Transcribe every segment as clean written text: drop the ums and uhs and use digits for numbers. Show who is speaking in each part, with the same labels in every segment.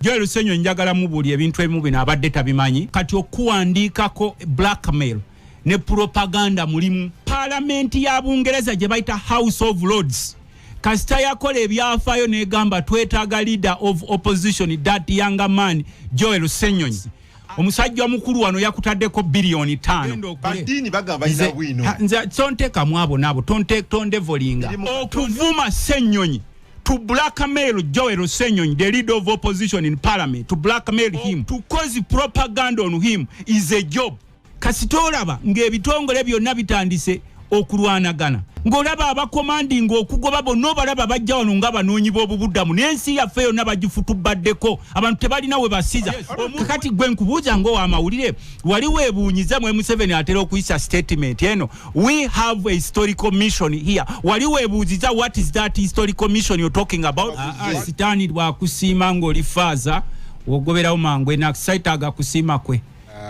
Speaker 1: Joel Ssenyonyi, njagala mubuli ebintu ebimu bino abadde tabimanyi. Kati okuwandiikako blackmail ne propaganda mulimu. Paalamenti ya Bungereza gye bayita House of Lords, kasita yakola ebyafaayo negamba twetaaga leader of opposition, that younger man Joel Ssenyonyi. Omusajja omukulu wano yakutaddeko biliyoni 5.
Speaker 2: Badiini bagamba balina bwino.
Speaker 1: Nze tontekamu abo naabo, tondevolinga okuvuma Ssenyonyi, to blackmail Joel Ssenyonyi, the leader of opposition in parliament, to blackmail him, to cause propaganda on him is a job. Kasita olaba ng'ebitongole byonna bitandise okulwanagana, ng'olaba abakomandinga okugoba bonna, obalaba bajja wano nga banoonyi b'obubuddamu, n'ensi yaffe yonna bagifutubaddeko, abantu tebalina we basiza. Kakati gwe nkubuuza ng'owamawulire, wali weebuunyiza mwe Museveni atera okuyisa statement eno, "We have a historical mission here"? Wali weebuuziza what is that historical mission you're talking about? Sitaani lwakusiima ng'oli faaza, wogoberawo mangu enasaitaaga kusiima kwe.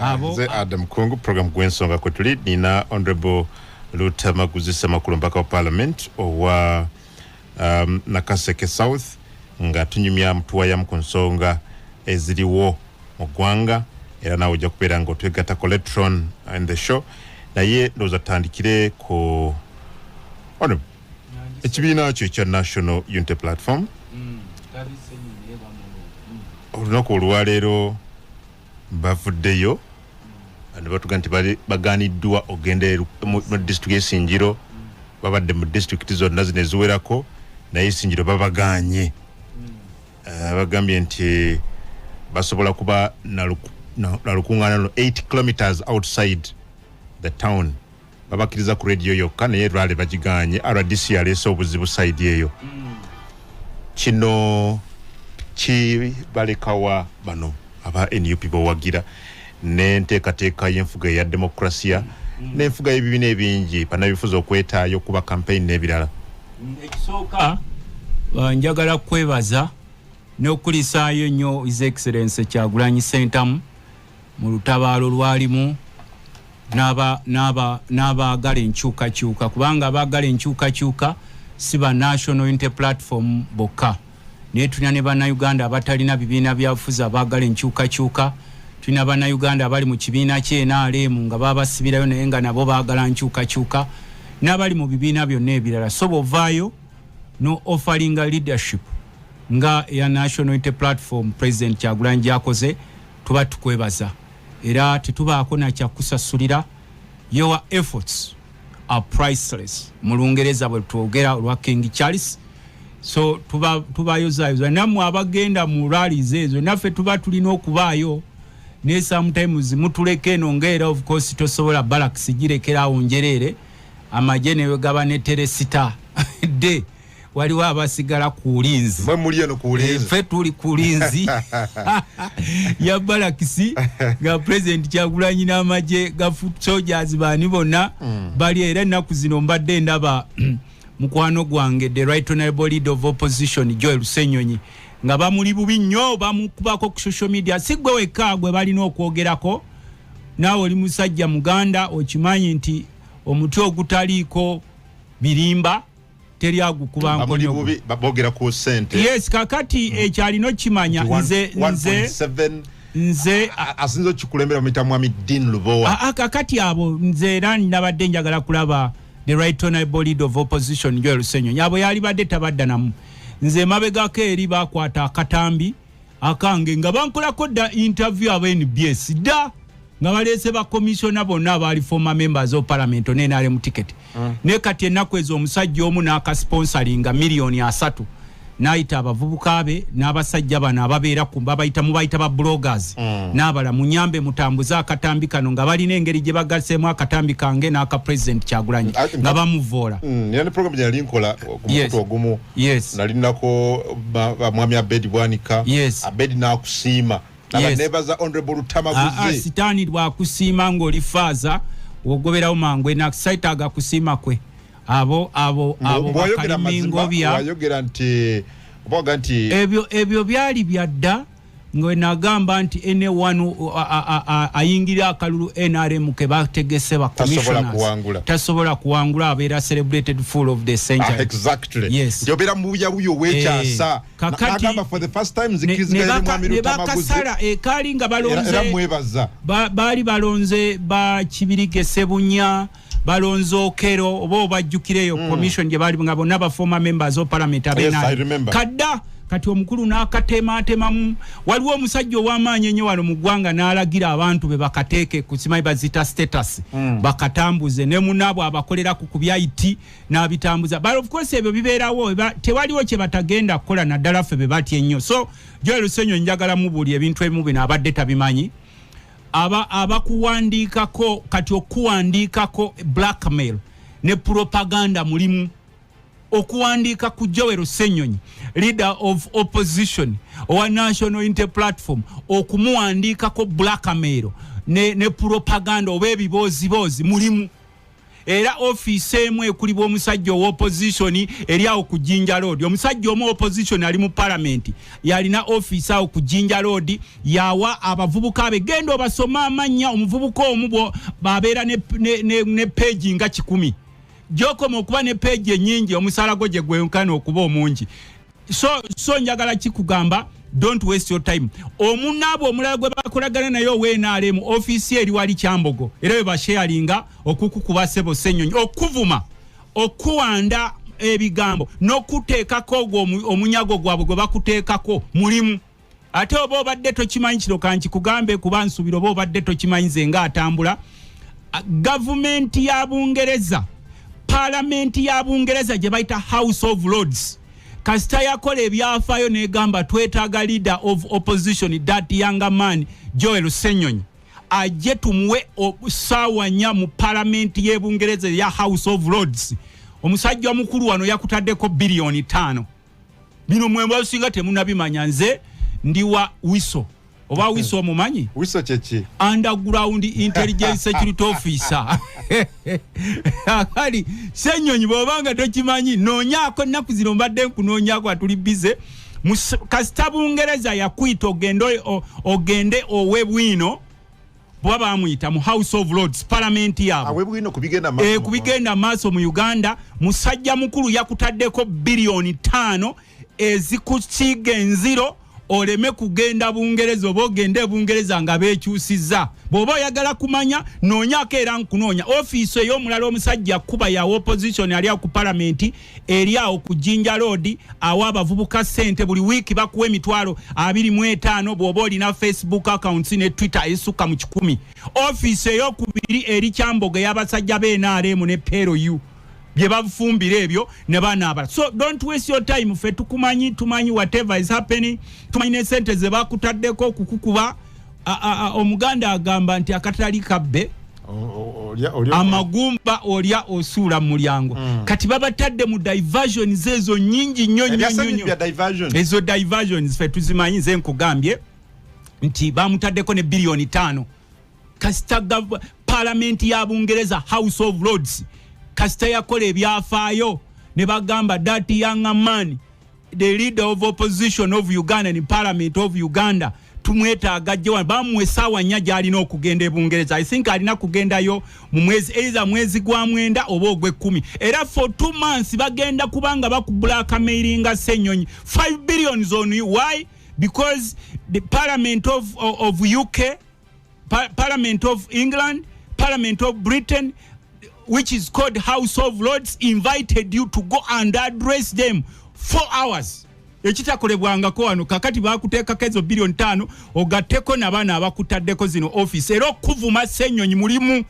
Speaker 2: Abo nze Adam Kungu, program Gwensonga kwe tuli. Nina Honorable Lutamaguzi Ssemakula, omubaka wa parliament owa Nakaseke South, nga tunyumya mutuwayamu ku nsonga eziriwo mu ggwanga. Era naawe ojja kubeera nga otwegattako later on in the show. Naye ndowooza tutandikire ku Honorable, ekibiina kyo ekya National Unity Platform. Olunaku olwaleero bavuddeyo ne batuga nti baganiddwa ogenda mu disitulikiti y'Esinjiro. Babadde mu disitulikiti zonna zino eziwerako, naye Esinjiro babaganye. Bagambye nti basobola kuba na lukuŋŋaana luno 8 kilometers outside the town. Babakkiriza ku radio yokka, naye rally bagiganye. RDC yaleese obuzibu side eyo. Kino kibalekawa bano aba NUP bowagira n'enteekateeka y'enfuga eya demokrasiya n'enfuga y'ebibiina ebingi, bannabyabufuzi okwetaayo okuba campaign n'ebirala?
Speaker 1: Ekisooka, njagala kwebaza n'okulisaayo ennyo His Excellence Kyagulanyi Sentamu mu lutabaalo lwalimu n'abaagala enkyukakyuka, kubanga abaagala enkyukakyuka si ba National Unity Platform bokka, naye tulina ne Bannayuganda abatalina bibiina byabufuzi abaagala enkyukakyuka. Tulina Bannayuganda abali mu kibiina kye NRM nga babasibirayo, naye nga nabo baagala nkyukakyuka, n'abali mu bibiina byonna ebirala. So bw'ovaayo no offeringa leadership nga eya National Unity Platform, President Kyagulanyi gyakoze, tuba tukwebaza era tetubaako nakyakusasulira. Your efforts are priceless, mu Lungereza bwe twogera olwa King Charles. So tubayozayoza nammwe abagenda mu rallies ezo, naffe tuba tulina okubaayo, naye sometimes mutuleka eno ngaera of course tosobola barracks girekerawo njereere, amagye newe gaba ne teresita de waliwo abasigala ku ulinzi.
Speaker 2: Mwe muli eno ku ulinzi.
Speaker 1: Ffe tuli ku ulinzi ya barracks nga President Kyagulanyi n'amagye ga foot soldiers baani bonna bali. Era ennaku zino mbadde ndaba mukwano gwange, the Right Honorable Leader of Opposition Joel Ssenyonyi, nga bamuli bubi nnyo, bamukubako ku social media. Si gwe wekka gwe balina okwogerako, naawe oli musajja muganda, okimanyi nti omuti ogutaliiko birimba teri agukuba.
Speaker 2: Bamuli bubi, boogera ku ssente.
Speaker 1: Yes, kakati ekyalina okimanya nze nze
Speaker 2: 1.7
Speaker 1: nze
Speaker 2: asinza okukikulembera muyita Mwami Dean Lubowa.
Speaker 1: Kakati abo nze era nabadde njagala kulaba the Right Honorable Leader of Opposition Joel Ssenyonyi, abo yalibadde tabadda namu. Nze mabegako eri bakwata akatambi akange nga bankolako dda interview aba NBS dda, nga baleese bakomisiona bonna abaali former members of parliament ne NRM ticket. Naye kati ennaku ezo omusajja omu n'akasponsoringa miliyoni 30, n'ayita abavubuka be n'abasajja bano ababeera ku babayita mubayita ba bloggers n'abala, "Munyambe mutambuze akatambi kano," nga balina engeri gye bagaseemu akatambi kange n'aka President Kyagulanyi nga bamuvoola.
Speaker 2: Nina ne program gye nali nkola ku mukutu ogumu. Nalinako mwami Abedi Bwanika. Abedi n'akusiima. Naba nebaza Honorable Lutamaguzi.
Speaker 1: Sitaani lwakusiima ng'oli faaza, wogoberawo mangu enasaitaaga kusiima kwe. Abo
Speaker 2: Bw'oyogera
Speaker 1: bakalimingobya.
Speaker 2: Wayogera nti obaga nti
Speaker 1: Ebyo byali byadda. Nga nagamba nti anyone ayingira akalulu NRM ke bategese ba commissioners tasobola kuwangula, abeera celebrated fool of the century.
Speaker 2: Exactly.
Speaker 1: Yes.
Speaker 2: Nti mubuyabuya ow'ekyasa. Nagamba for the first time nzikiriziganya ne Mwami Luttamaguzi.
Speaker 1: Bakasala ekaali nga balonze,
Speaker 2: era mwebaza.
Speaker 1: Baali balonze ba Kibirige Sebunya, balonze Okero, oba obajjukireyo commission gye bali nga bonna ba former members of parliament.
Speaker 2: Yes, I remember.
Speaker 1: Kadda kati omukulu n'akatematemamu. Waliwo omusajja ow'amaanyi ennyo wano mu ggwanga n'alagira abantu be bakateeke ku simanyi bazita status, bakatambuze ne munaabwe abakolera ku bya IT n'abitambuza. But of course ebyo bibeerawo, tewaliwo kye batagenda kukola, naddala ffe be batya ennyo. So Joel Ssenyonyi, njagala mubuuli ebintu ebimu bino abadde tabimanyi. Abakuwandiikako kati, okuwandiikako blackmail ne propaganda, mulimu okuwandiika ku Joel Ssenyonyi, leader of opposition owa National Unity Platform, okumuwandiikako blackmail ne propaganda oba ebibooziboozi mulimu. Era ofiisi emu ekulibwa omusajja owa opposition eri awo ku Jinja Road. Omusajja omu opposition ali mu parliament yalina ofiisi awo ku Jinja Road, yawa abavubuka be, genda obasoma amannya. Omuvubuka omu babeera ne page nga 100. Gyokoma okuba ne page ennyingi, omusaala gwo gye gwenkana okuba omungi. So njagala kikugamba, don't waste your time. Omunaabwe omulala gwe bakolagana naye owa NRM, ofiisi eri wali Kyambogo, era we basharinga okukukuba ssebo Ssenyonyi, okuvuma, okuwanda ebigambo n'okuteekako ogwo omunyago gwabwe gwe bakuteekako mulimu. Ate oba obadde tokimanyi, kino kankikugambe kuba nsuubira oba obadde tokimanyi, nze nga atambula, gavumenti ya Bungereza, paalamenti ya Bungereza gye bayita House of Lords, kasita yakola ebyafaayo negamba twetaaga leader of opposition, that younger man Joel Ssenyonyi, ajje tumuwe saawa 4 mu paalamenti y'Ebungereza eya House of Lords. Omusajja omukulu wano yakutaddeko biliyoni 5. Bino mwe basinga temunabimanya. Nze ndi wa wiso, oba wiso omumanyi?
Speaker 2: Wiso kyeki?
Speaker 1: Underground intelligence security officer. Akali Ssenyonyi, bw'obanga tokimanyi, noonyaako. Ennaku zino mbadde nkunoonyaako, atuli bize. Kasita Bungereza yakuyita ogende owe bwino, bwa bamuyita mu House of Lords, palamenti yaabwe.
Speaker 2: Awe bwino kubigenda maaso.
Speaker 1: Kubigenda maaso mu Uganda. Musajja mukulu yakutaddeko biliyoni 5 ezikusiiga enziro oleme kugenda Bungereza, oba ogende Bungereza nga beekyusiza. Bw'oba oyagala kumanya, noonyako, era nkunoonya. Ofiisi ey'omulala omusajja kuba ya opposition ali awo ku palamenti eri awo ku Jinja Road, awa abavubuka ssente buli wiiki, bakuwa emitwalo 25 bw'oba olina Facebook accounts ne Twitter esukka mu 100. Ofiisi ey'okubiri eri Kyambogo, ey'abasajja b'NRM ne PLU bye bafumbira ebyo ne banaabala. So don't waste your time. Ffe tukumanyi, tumanyi whatever is happening, tumanyi ne sente ze bakutaddeko okukukuba. Omuganda agamba nti akatali kabbe amagumba olya osuula mu mulyango. Kati babatadde mu diversions ezo nyingi nnyo nnyo nnyo. Ezo diversions ffe tuzimanyi. Nze nkugambye nti bamutaddeko ne biliyoni 5. Kasita palamenti ya Bungereza, House of Lords, kasita yakola ebyafaayo ne bagamba that young man, the leader of opposition of Uganda in parliament of Uganda, tumwetaaga jje wano. Bamuwa essaawa 4 gy'alina okugenda e Bungereza. I think alina kugendayo mu mwezi, either mwezi gwa 9 oba ogw'ekkumi. Era for 2 months bagenda kubanga bakublackmailinga Ssenyonyi, 5 billions on you. Why? Because the parliament of UK, parliament of England, parliament of Britain, which is called House of Lords, invited you to go and address them 4 hours, ekitakolebwangako wano. Kakati bakuteekako ezo biliyoni 5, ogatteko nabaana abakutaddeko zino office. Era okuvuma Ssenyonyi mulimu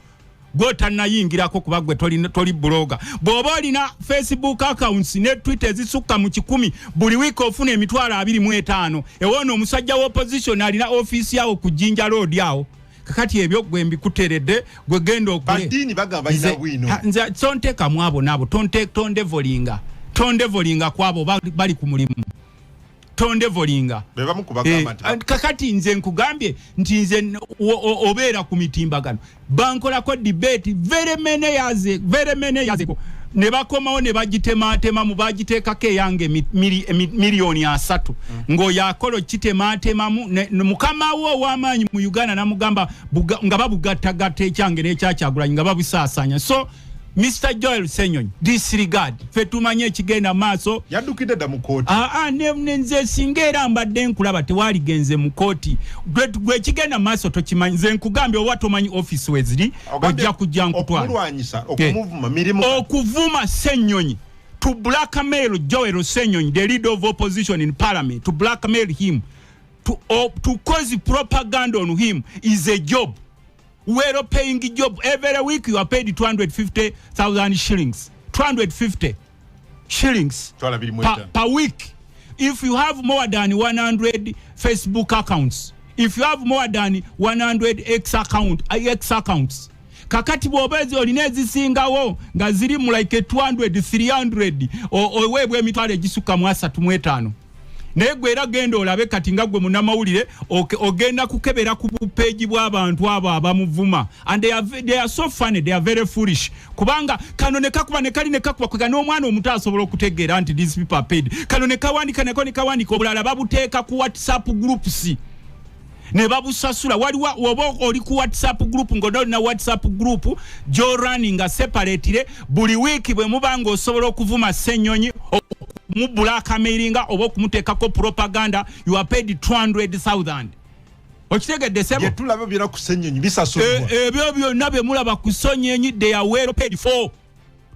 Speaker 1: gwotanayingirako, kuba gwe toli blogger. Bw'oba olina Facebook accounts ne Twitter ezisukka mu 100, buli wiiki ofuna emitwalo 25. Ewoono omusajja wa opposition alina ofiisi awo ku Jinja Road awo. Kakati ebyo gwe mbikuteredde, gwe genda okule.
Speaker 2: Baddiini bagamba balina bwino.
Speaker 1: Nze tonteekamu abo naabo, tondevolinga kwabo bali ku mulimu, tondevolinga.
Speaker 2: Be bamu ku bagamba nti
Speaker 1: Kakati nze nkugambye nti nze obeera ku mitimbagano, bankolako debate very many years, very many years ago. Ne bakomawo ne bagitematemamu, bagiteekako eyange 30 million ng'oyo akola okitematemamu. Mukama we ow'amaanyi mu Uganda namugamba nga babugattagatta ekyange n'ekyakyagulanyi nga babusaasaanya. So Mr Joel Senyonyi, disregard, fe tumanye ekigenda maaso.
Speaker 2: Yaddukidde dda mu kooti.
Speaker 1: Aa, nze singa era mbadde nkulaba, tewaligenze mu kooti. Gwe ekigenda maaso tokimanyi. Nze nkugambye, oba tomanyi offisi weziri, ojja kujja nkutwala.
Speaker 2: Okumulwanyisa, okumuvuma mirimu.
Speaker 1: Okuvuma Senyonyi, to blackmail Joel Senyonyi, the leader of opposition in parliament, to blackmail him, to cause propaganda on him is a job, well paying job. Every week you are paid 250,000 shillings, 250 shillings
Speaker 2: Twala biri mu etaano.
Speaker 1: per week. If you have more than 100 Facebook accounts, if you have more than 100 X accounts, kakati bw'oba olina ezisingawo nga ziri mu like 200, 300, oweebwa emitwalo egisukka mu 35. Naye gwe era genda olabe kati nga gwe munnamawulire, ogenda kukebera ku bupeegi bw'abantu abo abamuvuma, and they are so funny, they are very foolish, kubanga kano ne kakuba ne kali ne kakuba kwega n'omwana omuto asobola okutegeera nti these people are paid. Kano ne kawandika, nako ne kawandika, obulala babuteeka ku WhatsApp groups ne babusasula. Waliwo oba oli ku WhatsApp group, ng'ona olina WhatsApp group gy'orunninga separately, buli wiiki bwe muba ng'osobola okuvuma Ssenyonyi, okumublackmailinga oba okumuteekako propaganda, you are paid 200,000. Okitegedde, sebo?
Speaker 2: Byetulaba byonna ku Ssenyonyi bisasulwa.
Speaker 1: Ebyo byonna bye mulaba ku Ssenyonyi, they are well paid for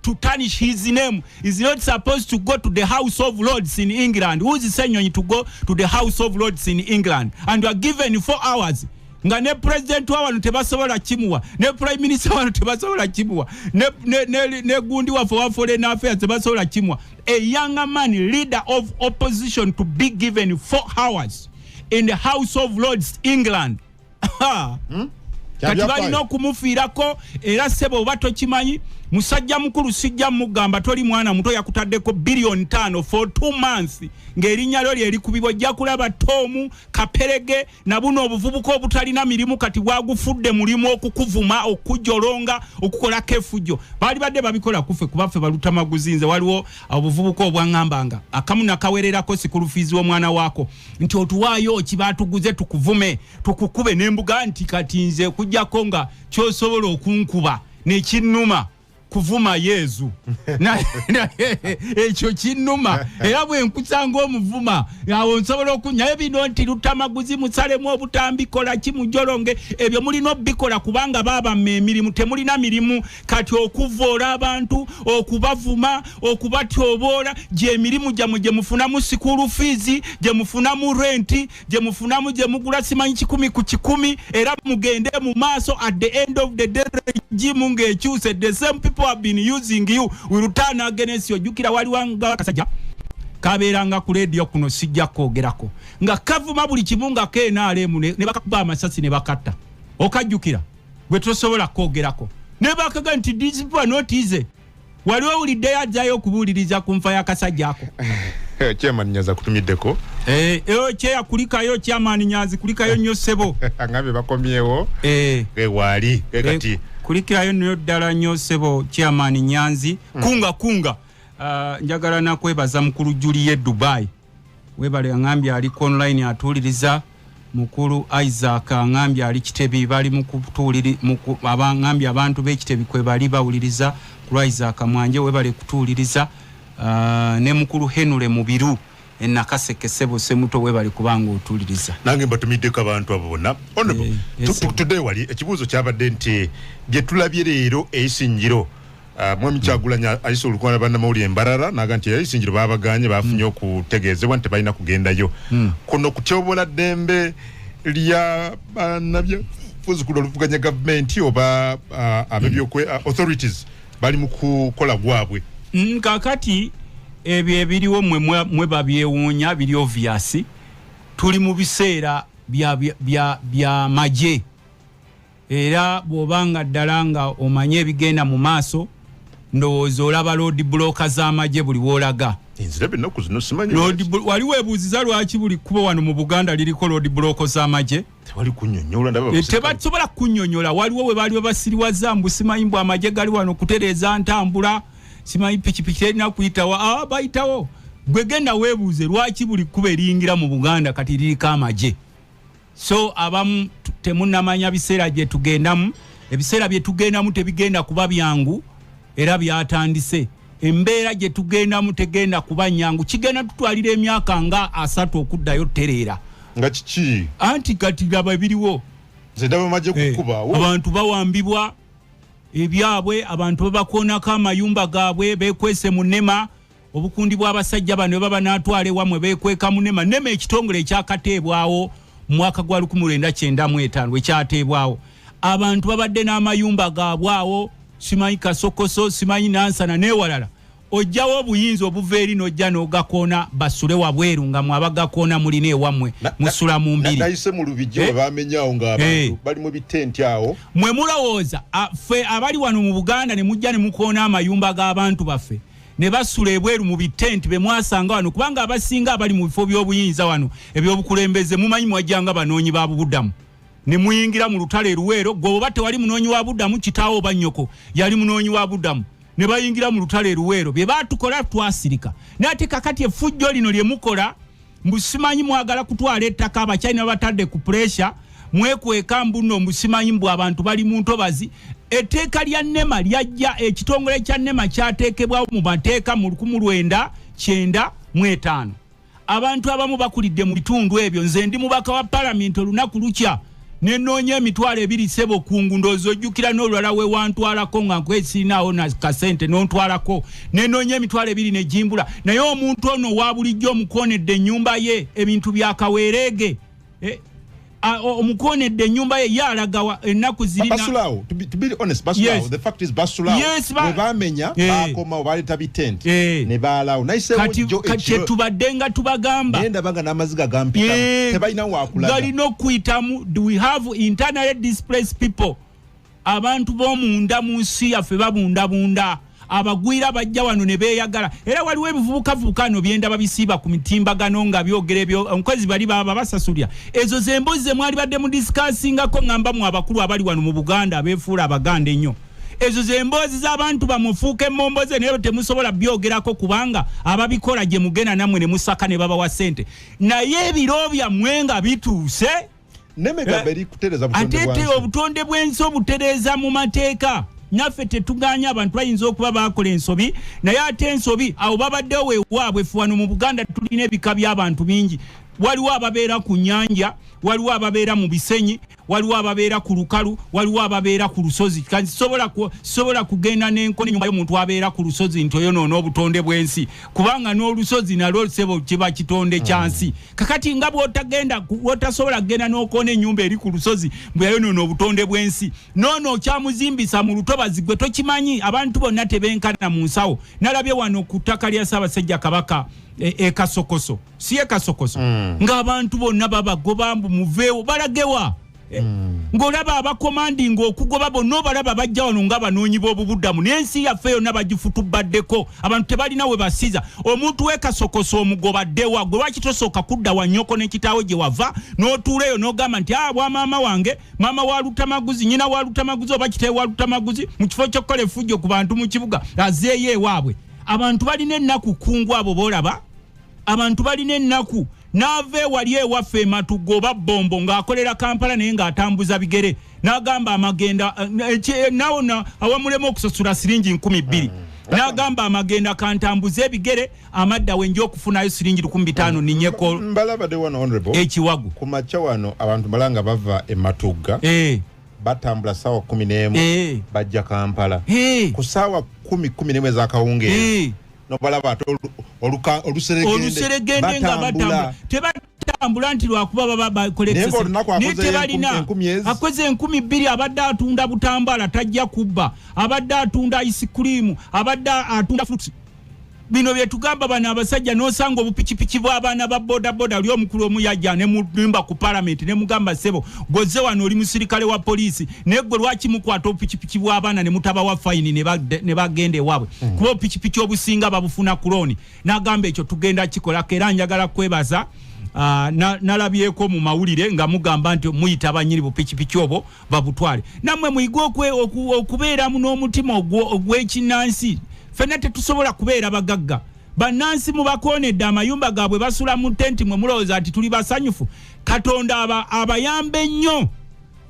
Speaker 1: to tarnish his name. Is not supposed to go to the House of Lords in England. Who is Ssenyonyi to go to the House of Lords in England? And you are given 4 hours, nga ne president wa wano tebasobola kimuwa, ne prime minister wano tebasobola kimuwa, ne gundi waffe wa foreign affairs tebasobola kimuwa. A younger man, leader of opposition, to be given 4 hours in the House of Lords, England. Kati balina okumufiirako. Era ssebo, oba tokimanyi, musajja mukulu, sijja mugamba toli mwana muto, yakutaddeko 5 billion for 2 months ng'erinnya lyo lyerikubibwa. Ojja kulaba Tomu Kaperege na buno obuvubuka obutalina mirimu, kati bwagufudde mulimu okukuvuma, okujolonga, okukolako effujjo. Baali badde babikola kuffe kubaffe balutamaguzi. Nze waliwo obuvubuka obwaŋŋambanga akamu nakawererako school fees w'omwana waako nti otuwaayo okibatuguze tukuvume tukukube nembuga nti kati nze kujjako nga kyosobola okunkuba nekinnuma kuvuma Yezu. Ekyo kinnuma, era bwe nkusanga omuvuma awo nsobola okunyayo bino nti lutamaguzi musalemu obutambi, kola ki, mujolonge. Ebyo mulina obikola kubanga babamma emirimu, temulina mirimu. Kati okuvoola abantu, okubavuma, okubatyoboola, gyemirimu gyammwe gye mufunamu school fees, gye mufunamu renti, gye mufunamu, gye mugula simanyi 100 ku 100. Era mugende mu maaso, at the end of the day regime ng'ekyuse, the same people have been using you will turn against you. Ojjukira waliwo nga akasajja kabeeranga ku leediyo kuno, sijja kwogerako, nga kavuma buli kimu nga kenaalemu, ne bakakuba amasasi ne bakatta. Okajjukira? Gwe tosobola kwogerako ne bakaga nti these people are not easy. Wali owuliddeyo ajjayo okubuuliriza ku nfa y'akasajja ako?
Speaker 2: Chairman Nyanzi akutumiddeko.
Speaker 1: Eh, eh, kyeya kulikayo, chairman Nyanzi, kulikayo nnyo ssebo.
Speaker 2: Angambye bakomyewo. Waali kati.
Speaker 1: Kulikirayo nnyo ddala nnyo ssebo chairman Nyanzi. Kunga kunga. Njagala nakwebaza mukulu Julie Dubai, webale. Aŋambye ali ku online atuuliriza. Mukulu Isaac aŋambye ali Kitebi, bali aŋambye abantu b'Ekitebi kwe bali bawuliriza. Kulu Isaac Mwanje, webale kutuwuliriza. Ne mukulu Henry Mubiru enakaseke, sebo semuto, webale kubanga otuwuliriza.
Speaker 2: Nange mbatumiddeko abantu abo bonna. Honorable,
Speaker 1: Yes, sir.
Speaker 2: Tuddeyo wali ekibuuzo kyabadde nti bye tulabye leero eisingiro, mwami Kyagulanyi ayise olukuŋŋaana bannamawulire embarara naga nti eisingiro babaganye, bafunye okutegeezebwa nti tebalina kugendayo. Kuno kutyobola ddembe lya bannabyabufuzi kuno oluvuganya gavumenti oba abebyokwe authorities bali mu kukola gwabwe?
Speaker 1: Kakati ebyo ebiriwo mwe babyewuunya, biri obvious. Tuli mu biseera bya magye, era bw'obanga ddala nga omanye ebigenda mu maaso, ndowooza olaba road block z'amagye buli woolaga.
Speaker 2: Nziraba ennaku zino, simanyi.
Speaker 1: Wali weebuuziza lwaki buli kkubo wano mu Buganda liriko road block z'amagye?
Speaker 2: Tewali kunnyonnyola, ndaba
Speaker 1: Tebasobola kunnyonnyola. Waliwo we baali babasiriwaza mbu simanyi mbu amagye gali wano kutereeza ntambula. Simanyi pikipiki terina kuyitawo. Bayitawo. Gwe genda weebuuze lwaki buli kkubo eriyingira mu Buganda kati liriko amagye. So abamu temunnamanya biseera gye tugendamu. Ebiseera bye tugendamu tebigenda kuba byangu, era byatandise. Embeera gye tugendamu tegenda kuba nyangu, kigenda tutwalira emyaka nga 30 okuddayo tereera.
Speaker 2: Nga kiki?
Speaker 1: Anti kati laba ebiriwo.
Speaker 2: Nze ndaba magye kukubaawo.
Speaker 1: Abantu bawambibwa ebyabwe, abantu babakoonako amayumba gaabwe, bekwese mu NEMA. Obukundi bw'abasajja bano baba n'atwala ewammwe, bekweka mu NEMA. NEMA ekitongole ekyakateebwawo mu mwaka gwa 1995 ekyateebwawo. Abantu babadde n'amayumba gaabwe awo, simanyi Kasokoso, simanyi Nansana n'ewalala. Ojjawo obuyinza obuva eri n'ojja n'ogakoona basule wabweru, nga mwe abagakoona mulina ewammwe musula mu mbiri.
Speaker 2: Nayise mu Lubijje we bamenyawo ng'abantu bali mu bitenti awo.
Speaker 1: Mwe mulowooza ffe abali wano mu Buganda ne mujja ne mukoona amayumba g'abantu baffe ne basula ebweru mu bitenti be mwasanga wano, kubanga abasinga abali mu bifo by'obuyinza wano ebyobukulembeze mumanyi mwajjanga banoonyi ba bubudamu ne muyingira mu lutalo eruweero. Gwe oba tewali munoonyi wa buddamu, kitaawo oba nnyoko yali munoonyi wa buddamu, ne bayingira mu lutalo eruweero. Bye baatukola twasirika, naye ate kakati effujjo lino lye mukola mbu simanyi mwagala kutwala ettaka, Abachina batadde ku pressure, mwekweka mbuno mbu simanyi mbu abantu bali mu ntobazi. Etteeka lya NEMA lyajja, ekitongole kya NEMA kyateekebwawo mu mateeka mu 1995. Abantu abamu bakulidde mu bitundu ebyo. Nze ndi mubaka wa palamenti, olunaku lukya nenoonya 20,000 sebo kungu, ndowooza ojjukira n'olulala we wantwalako nga nkwesirinaawo na kasente n'ontwalako, nenoonya 20,000 negimbula. Naye omuntu ono wa bulijjo omukoonedde ennyumba ye, ebintu bya kaweereege, omukoonedde ennyumba ye, ye alagawa ennaku zirina?
Speaker 2: Basulawo, to be honest, basulawo. The fact is basulawo.
Speaker 1: Yes,
Speaker 2: we bamenya bakomawo, baleeta bitenti ne baalawo. Nayiseewo
Speaker 1: Kati
Speaker 2: jjo
Speaker 1: kati
Speaker 2: ekiro.
Speaker 1: Kyetubadde nga tubagamba.
Speaker 2: Naye ndaba nga n'amaziga gampitamu. Tebalina waakulaga.
Speaker 1: Galina okuyitamu. Do we have internally displaced people? Abantu b'omunda mu nsi yaffe babundabunda, abagwira bajja wano ne beeyagala. Era waliwo ebivubukavubuka no byendaba bisiiba ku mitimbagano nga byogera ebyo nkozi bali baba basasulya. Ezo ze mbuzi ze mwali badde mu discussingako. Ŋŋamba mu abakulu abali wano mu Buganda abeefuula Abaganda ennyo, ezo ze mboozi z'abantu bamufuuka emmomboze, naye temusobola byogerako kubanga ababikola gye mugenda nammwe ne musaka ne babawa ssente. Naye ebiro byammwe nga bituuse,
Speaker 2: NEMA eri kutereeza butonde
Speaker 1: ate
Speaker 2: bwa
Speaker 1: te
Speaker 2: nsi.
Speaker 1: Obutonde bw'ensi obutereeza mu mateeka. Naffe tetuganya, abantu bayinza okuba bakola ensobi, naye ate ensobi awo babaddewo weewaabwe. Ffe wano mu Buganda tulina ebika by'abantu bingi. Waliwo ababeera ku nnyanja, waliwo ababeera mu bisenyi, waliwo ababeera ku lukalu, waliwo ababeera ku lusozi. Kati sobola kugenda n'enkona ennyumba y'omuntu abeera ku lusozi nti oyonoona obutonde bw'ensi, kubanga n'olusozi nalwo sebo kiba kitonde kya nsi. Kakati nga bw'otasobola kugenda n'okoona ennyumba eri ku lusozi mbwe yayonoona obutonde bw'ensi, noono okyamuzimbisa mu lutobazi gwe tokimanyi. Abantu bonna tebenkana mu nsawo. Nalabye wano ku ttaka lya Ssaabasajja Kabaka e Kasokoso, si e Kasokoso, ng'abantu bonna babagoba mbu muveewo. Balagewa? Ng'olaba abakomandinga okugoba bonna obalaba bajja wano nga banoonyi b'obubuddamu, n'ensi yaffe yonna bagifutubaddeko. Abantu tebalina we basiza. Omuntu w'e Kasokoso omugobaddewa? Gwe lwaki tosooka kudda wa nnyoko ne kitaawe gye wava n'otuula eyo n'ogamba nti bwa maama wange, maama wa Lutamaguzi, nnyina wa Lutamaguzi oba kitaawe wa Lutamaguzi, mu kifo ky'okukola effujjo ku bantu mu kibuga azeeyo ewaabwe. Abantu balina ennaku kungu, abo boolaba abantu balina ennaku. N'ava ewali ewaffe Ematugo oba Bombo ng'akolera Kampala naye ng'atambuza bigere, n'agamba amagenda nawona awamulema okusasula siringi 2,000, n'agamba amagenda kantambuze ebigere, amadda wenja okufunayo siringi 1,500 ninyeko.
Speaker 2: Mbalabadde wano, honorable.
Speaker 1: Ekiwago.
Speaker 2: Ku makya wano abantu mbala nga bava e Matugga, batambula saawa 11, bajja Kampala. Ku saawa 10, 11 ez'akawungeezi, nobalaba ate oluseregende.
Speaker 1: Oluseregende nga batambula. Tebatambula nti lwakuba baba bakola
Speaker 2: Naye
Speaker 1: exercise.
Speaker 2: ng'olunaku
Speaker 1: Naye
Speaker 2: akoze
Speaker 1: tebalina.
Speaker 2: 1000 ezi.
Speaker 1: Akoze 2,000, abadde atunda butambaala, tajja kubba, abadde atunda ice cream, abadde atunda fruits. Bino bye tugamba bano abasajja, n'osanga obupikipiki bw'abaana ba bodaboda. Oli omukulu omu yajja ne mulimba ku palamenti ne mugamba, ssebo goze wano oli musirikale wa poliisi, naye gwe lwaki mukwata obupikipiki bw'abaana ne mutabawa fayini ne bagenda ewaabwe? Kuba obupikipiki obusinga babufuna ku looni. N'agamba ekyo tugenda kikolako. Era njagala kwebaza, nalabyeko mu mawulire nga mugamba nti muyita abanyiri bupikipiki obwo babutwale. Nammwe muyige okubeeramu n'omutima ogw'ekinnansi. Ffenna tetusobola kubeera bagagga. Bannansi mubakoonedde amayumba gaabwe, basula mu tenti. Mwe mulowooza nti tuli basanyufu? Katonda abayambe nnyo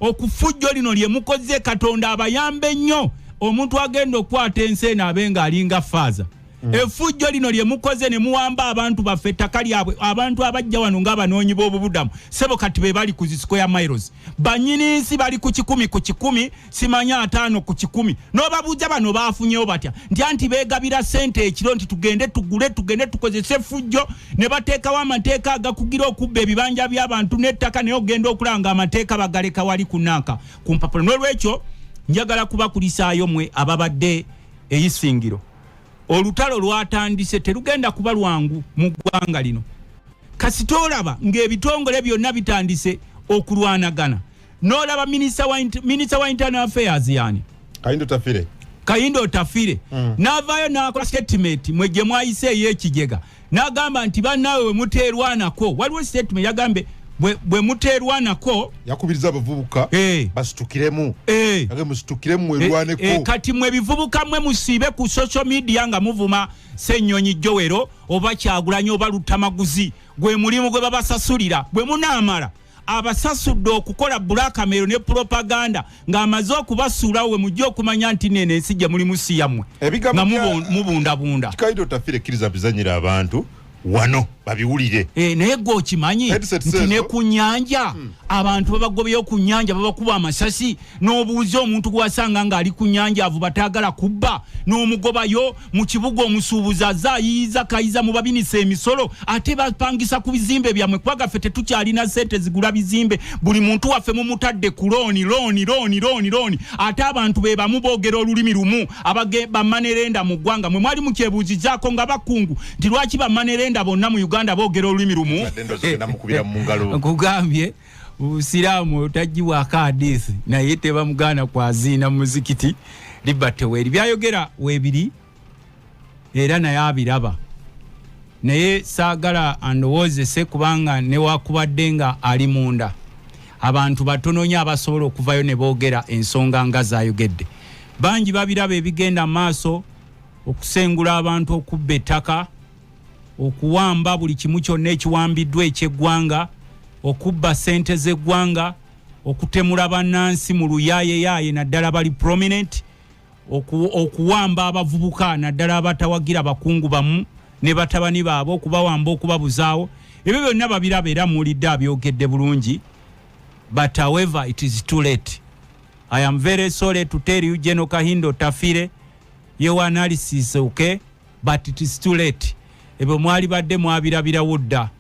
Speaker 1: okufujjo lino lye mukoze. Katonda abayambe nnyo, omuntu agenda okukwata ensi eno abe nga alinga faaza. Effujjo lino lye mukoze ne muwamba abantu baffe, ettaka lyabwe, abantu abajja wano ng'abanoonyi b'obubudamu, sebo, kati be bali ku zi square miles. Bannyini nsi bali ku 100%, simanyi 50%. N'obabuuza bano baafunyewo batya, nti anti beegabira ssente ekiro nti tugende tugule, tugende tukozese effujjo, ne bateekawo amateeka agakugira okubba ebibanja by'abantu n'ettaka. Naye ogenda okulaba nga amateeka bagaleka wali ku nanka ku mpapula. N'olwekyo njagala kubakulisaayo mwe ababadde eyisingiro. Olutalo lwatandise, terugenda kuba lwangu mu ggwanga lino. Kasita olaba ng'ebitongole byonna bitandise okulwanagana, n'olaba minisita wa internal affairs yani?
Speaker 2: Kahinda Otafiire.
Speaker 1: Kahinda Otafiire. N'avaayo n'akola statement mwe gye mwayise ey'ekijega, n'agamba nti bannaawe bwe muteerwanako, waliwo statement yagambe bwe muteerwanako.
Speaker 2: Yakubiriza abavubuka basitukiremu. Age musitukiremu, mwerwaneko.
Speaker 1: Kati mwe bivubuka mwe musiibe ku social media nga muvuma Ssenyonyi Jowero oba Kyagulanyi oba Lutamaguzi, gwe mulimu gwe babasasulira. Bwe munaamala abasasudde okukola blackmail ne propaganda ng'amaze okubasuulawo, we mujja okumanya nti nene ensi gye mulimu si yammwe.
Speaker 2: Ebigambo
Speaker 1: nga mubundabunda.
Speaker 2: Kahinda Otafiire, kkiriza bizanyira abantu wano babiwulire.
Speaker 1: Naye gwe okimanyi
Speaker 2: Headset
Speaker 1: nti ne
Speaker 2: zezo.
Speaker 1: ku nyanja abantu babagobyeyo ku nyanja, babakuba amasasi, n'obuuza omuntu gwewasanga ng'ali ku nyanja avuba taagala kubba, n'omugobayo mu kibuga. Omusuubuzi azze ayiyiza kayiza, mubabinisa emisolo, ate bapangisa ku bizimbe byammwe, kubanga ffe tetukyalina sente zigula bizimbe. Buli muntu waffe mumutadde ku loan, loan, loan, loan, loan. Ate abantu be bamu boogera olulimi lumu, ba money lender mu ggwanga. Mwe mwali mukyebuuzizaako nga bakungu nti lwaki ba money lender bonna mu Uganda boogera olulimi lumu?
Speaker 2: Badde ndowooza ogenda mukubira mu ngalo.
Speaker 1: Nkugambye, busiraamu otagibwako hadisi, naye tebamugaana kwaziina mu muzikiti. Liberty weeri byayogera weebiri, era naye abiraba. Naye saagala andowoozese, kubanga newakubadde nga ali munda, abantu batono nnyo abasobola okuvayo ne boogera ensonga nga zayogedde. Bangi babiraba ebigenda mu maaso, okusengula abantu, okubba ettaka, okuwamba buli kimu kyonna ekiwambiddwa ekyeggwanga, okubba sente z'eggwanga, okutemula bannansi mu luyaayeyaye, naddala bali prominent, okuwamba abavubuka, naddala abatawagira bakungu bamu ne batabani baabwe, okubawamba, okubabuzaawo. Ebyo byonna babiraba, era muwulidde abyogedde bulungi. But however, it is too late. I am very sorry to tell you, General Kahinda Otafiire, your analysis, okay, but it is too late. Ebyo mwali badde mwabirabirawo dda,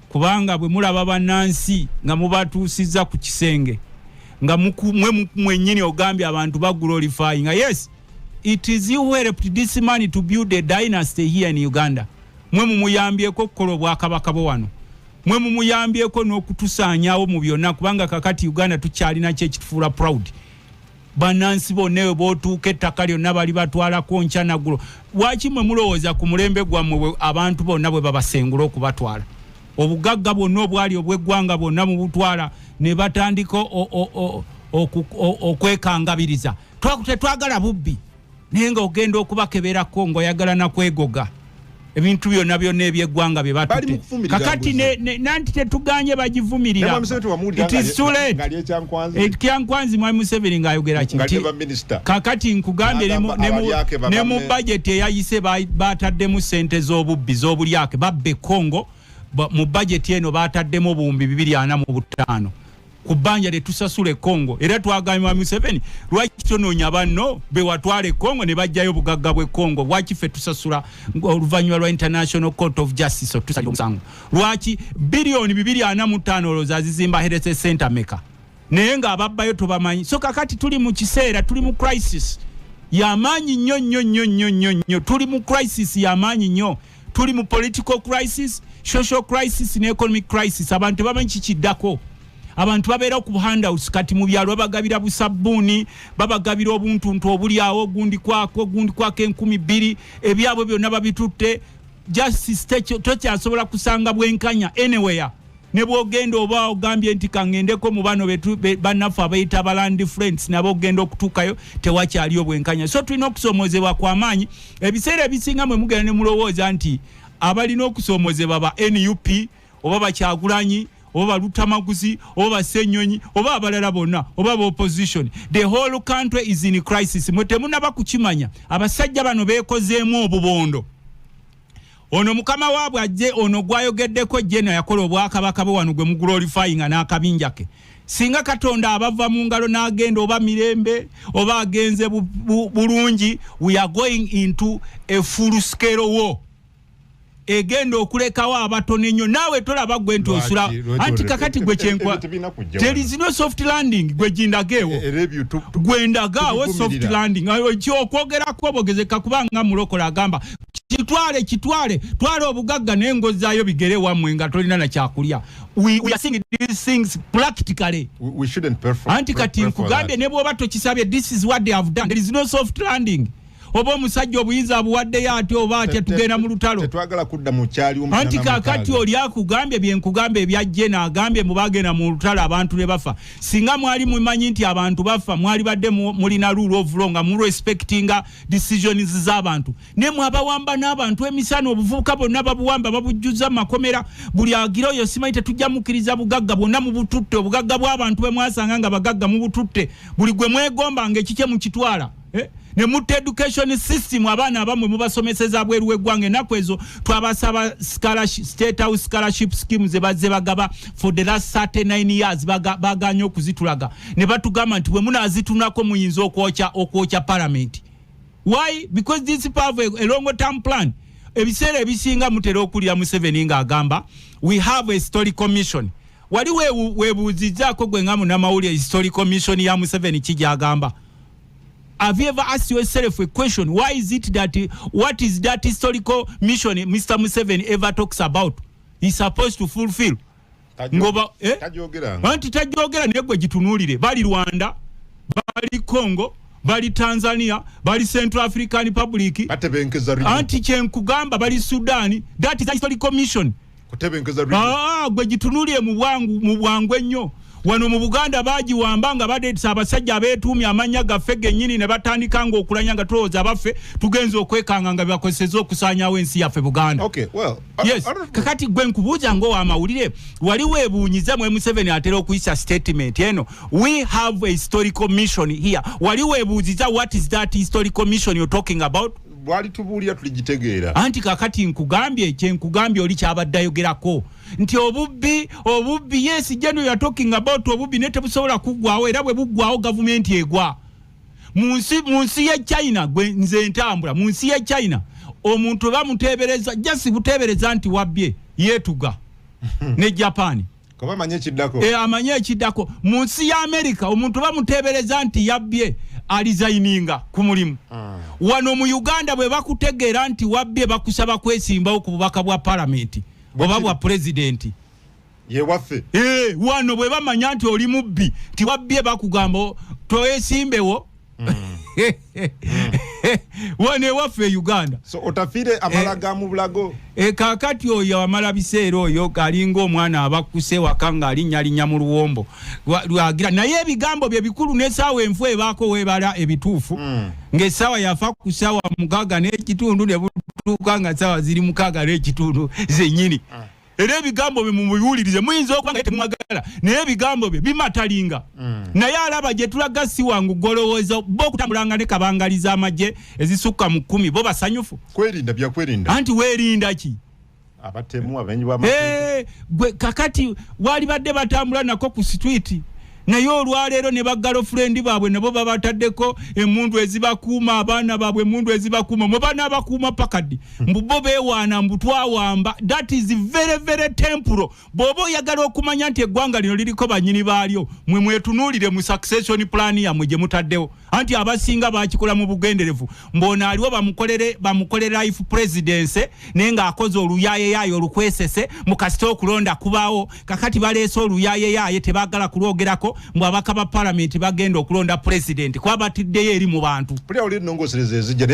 Speaker 1: kubanga bwe mulaba bannansi nga mubatuusizza ku kisenge, nga mwe mwennyini ogambye abantu baglorifying nga yes, it is you who helped this man to build a dynasty here in Uganda. Mwe mumuyambyeko okukola obwakabaka bwe wano, mwe mumuyambyeko n'okutusaanyaawo mu byonna, kubanga kakati Uganda tukyalina ki ekitufuula proud? Bannansi bonna eyo bootuuka, ettaka lyonna bali batwalako nkya naggulo. Lwaki mwe mulowooza ku mulembe gwammwe abantu bonna bwe babasengula okubatwala, obugagga bwonna obwali obw'eggwanga bwonna mubutwala, ne batandika okwekangabiriza, tetwagala bubbi, naye nga ogenda okubakeberako ng'oyagala nakwegoga ebintu byonna byonna ebyeggwanga bye
Speaker 2: Bali
Speaker 1: batutte.
Speaker 2: mu kuvumirira
Speaker 1: Kakati
Speaker 2: nguzi.
Speaker 1: nanti tetuganye bagivumirira.
Speaker 2: Ne Mwami Museveni wamuwulira
Speaker 1: It is too late.
Speaker 2: ng'ali ekyankwanzi.
Speaker 1: Ekyankwanzi Mwami Museveni ng'ayogera ki?
Speaker 2: Nga
Speaker 1: Nti
Speaker 2: ne baminisita.
Speaker 1: Kakati nkugambye,
Speaker 2: N'agamba abalyake
Speaker 1: ne mu
Speaker 2: babame.
Speaker 1: budget eyayise bataddemu sente z'obubbi, z'obulyake, babba e Congo. Mu budget eno bataddemu 245,000 ku bbanja lyetusasula e Congo. Era twagambye Mwami Museveni, lwaki tonoonya banno bewatwala e Congo ne bajjayo obugagga bw'e Congo? Lwaki ffe tusasula oluvannyuma lwa International Court of Justice otusalira omusango? Lwaki 245 biliyoni olowooza zizimba health center meka, naye ng'ababbayo tobamanyi? So kakati tuli mu kiseera, tuli mu crisis yamaanyi nnyo nnyo nnyo nnyo nnyo nnyo. Tuli mu crisis yamaanyi nnyo. Tuli mu political crisis, social crisis ne economic crisis. Abantu tebamanyi kikiddako. Abantu babeera ku handouts. Kati mu byalo babagabira busabbuuni, babagabira obuntuntu obuli awo, gundi kwako, gundi kwako, 2000. Ebyabwe byonna babitutte. Justice tokyasobola kusanga bwenkanya anywhere. Ne bwogenda oba ogambye nti kaŋŋendeko mu bano bannaffe abayita ba land friends, nabo ogenda okutuukayo tewakyali obwenkanya. So tulina okusoomozebwa kw'amaanyi. Ebiseera ebisinga mwe mugenda ne mulowooza nti abalina okusoomozebwa ba NUP oba Bakyagulanyi oba Balutamaguzi oba Basenyonyi oba abalala bonna oba ba opposition. The whole country is in crisis. Mwe temunaba kukimanya. Abasajja bano beekozeemu obubondo. Ono mukama waabwe ajje, ono gwayogeddeko jeno yakola obwakabaka bwe wano gwe muglorifyinga n'akabinja ke. Singa Katonda abava mu ngalo n'agenda oba mirembe oba agenze bulungi, we are going into a full scale war egenda okulekawo abatono ennyo. Naawe tolaba gwe nti osula anti kakati gwe kyenkwa, there is no soft landing. Gwe gindageewo, gwe ndagaawo soft landing. Okwogerako obogezeka kubanga mulokola agamba kitwale, kitwale, twala obugagga naye ngozaayo bigere wammwe nga tolina nakyakulya. We are seeing these things practically.
Speaker 2: We shouldn't prefer,
Speaker 1: anti kati nkugambye, ne bw'oba tokisabye, this is what they have done. There is no soft landing. Oba omusajja obuyinza abuwaddeyo atya oba atya, tugenda mu lutalo.
Speaker 2: Tetwagala kudda mu kyali.
Speaker 1: Anti kakati oli akugambye byenkugambye ebyajje naagambye mubagenda mu lutalo abantu ne bafa. Singa mwali mumanyi nti abantu bafa, mwali badde mulina rule of law nga murespectinga decisions z'abantu. Ne mwabawamba n'abantu emisana, obuvubuka bonna babuwamba, babujjuza makomera. Buli agira oyo simanyi tetujja mukkiriza bugagga bwonna mubututte. Obugagga bw'abantu bwe mwasanga nga bagagga mubututte. Buli gwe mwegomba nga ekikye mukitwala, eh? Ne mutta education system. Abaana abamwe mubasomeseza bweru w'eggwanga. Ennaku ezo twabasaba State House scholarship scheme ze bazze bagaba for the last 39 years, baganye okuzitulaga ne batugamba nti bwe munaazitunako muyinza okwokya parliament. Why? Because this have a long term plan. Ebiseera ebisinga mutera okulira Museveni ng'agamba we have a story commission. Wali weebuuzizzaako gwe nga munnamawulire, historical mission ya Museveni kijagamba? Have you ever asked yourself a question? Why is it that, what is that historical mission Mr. Museveni ever talks about he's supposed to fulfill?
Speaker 2: Ngoba eh?
Speaker 1: Anti tajogera, naye gwe gitunuulire. Bali Rwanda, bali Congo, bali Tanzania, bali Central African Republic, anti kyenkugamba bali Sudan. That is a historical mission. Ah, gwe gitunuulire mu bwangu ennyo. Wano mu Buganda bagiwamba nga badeetesa abasajja abeetuumya amannya gaffe gennyini ne batandika nga okulanya nga tulowooza abaffe, tugenza okwekanga nga bebakozeseza okusaanyawo ensi yaffe Buganda.
Speaker 2: Okay, well,
Speaker 1: yes. Kakati gwe nkubuuza ngaowamawulire, wali weebuunyiza mwe Museveni atera okuyisa statement eno, "We have a historical mission here"? Wali weebuuziza what is that historical mission you're talking about?
Speaker 2: Bwali tubuulira tuligitegeera.
Speaker 1: Anti kakati nkugambye, kyenkugambye oli kyabadde ayogerako nti obubbi, obubbi, yes, general, you are talking about obubbi, naye tebusobola kuggwawo, era bwe buggwawo gavumenti egwa. Mu nsi ye China, gwe nze ntambula mu nsi ye China, omuntu bamuteebereza jasi buteebereza nti wabbye, yeetuga. Ne Japan.
Speaker 2: Kuba amanye ekiddako.
Speaker 1: E, amanye ekiddako. Mu nsi ya America omuntu bamuteebereza nti yabbye, aresigninga ku mulimu. Wano mu Uganda bwe bakutegeera nti wabbye, bakusaba kwesimbawo ku bubaka bwa palamenti oba bwa pulezidenti.
Speaker 2: Yewaffe.
Speaker 1: E, wano bwe bamanya nti oli mubbi, nti wabbye, bakugamba toyesimbewo. Wano ewaffe e Uganda.
Speaker 2: So otafiire amala ga mu bulago.
Speaker 1: E, kakati oyo amala biseera, oyo alinga omwana abakuse waka ng'alinnyalinnya mu luwombo. Lwagira naye ebigambo bye bikulu n'essaawa enfu ebaako weebala ebituufu, ng'essaawa yafa ku ssaawa 6:30 ne butuuka nga ssaawa ziri 6:30 zennyini. Era ebigambo bye mumubiwulirize, muyinza okuba nga temwagala, naye ebigambo bye bimatalinga. Naye alaba gye tulaga si wangu. Golowooza bo okutambulanga ne kabangali z'amagye ezisukka mu 10, bo basanyufu?
Speaker 2: Kwerinda, byakwerinda.
Speaker 1: Anti weerinda ki?
Speaker 2: Abatemu, abenyi b'amateeka.
Speaker 1: Eh, gwe kakati wali badde batambula nako ku street, naye olwaleero ne bagirlfriend baabwe nabo babataddeko emundu ezibakuuma, abaana baabwe emundu ezibakuuma. Mwe banaabakuuma pakaddi mbu bo beewaana mbu twawamba. That is very very temporal. Bw'oba oyagala okumanya nti eggwanga lino liriko bannyini baalyo, mwe mwetunuulire mu succession plan yammwe gye mutaddewo. Anti abasinga bakikola mu bugenderevu, mbona aliwo bamukolere life presidency, naye ng'akoze oluyaayeyaaye olukwesese mukasita okulonda kubaawo. Kakati baleese oluyaayeyaaye, tebaagala kulwogerako. olwaleero mbu ababaka ba palamenti bagenda okulonda pulezidenti, kuba batiddeyo eri mu bantu.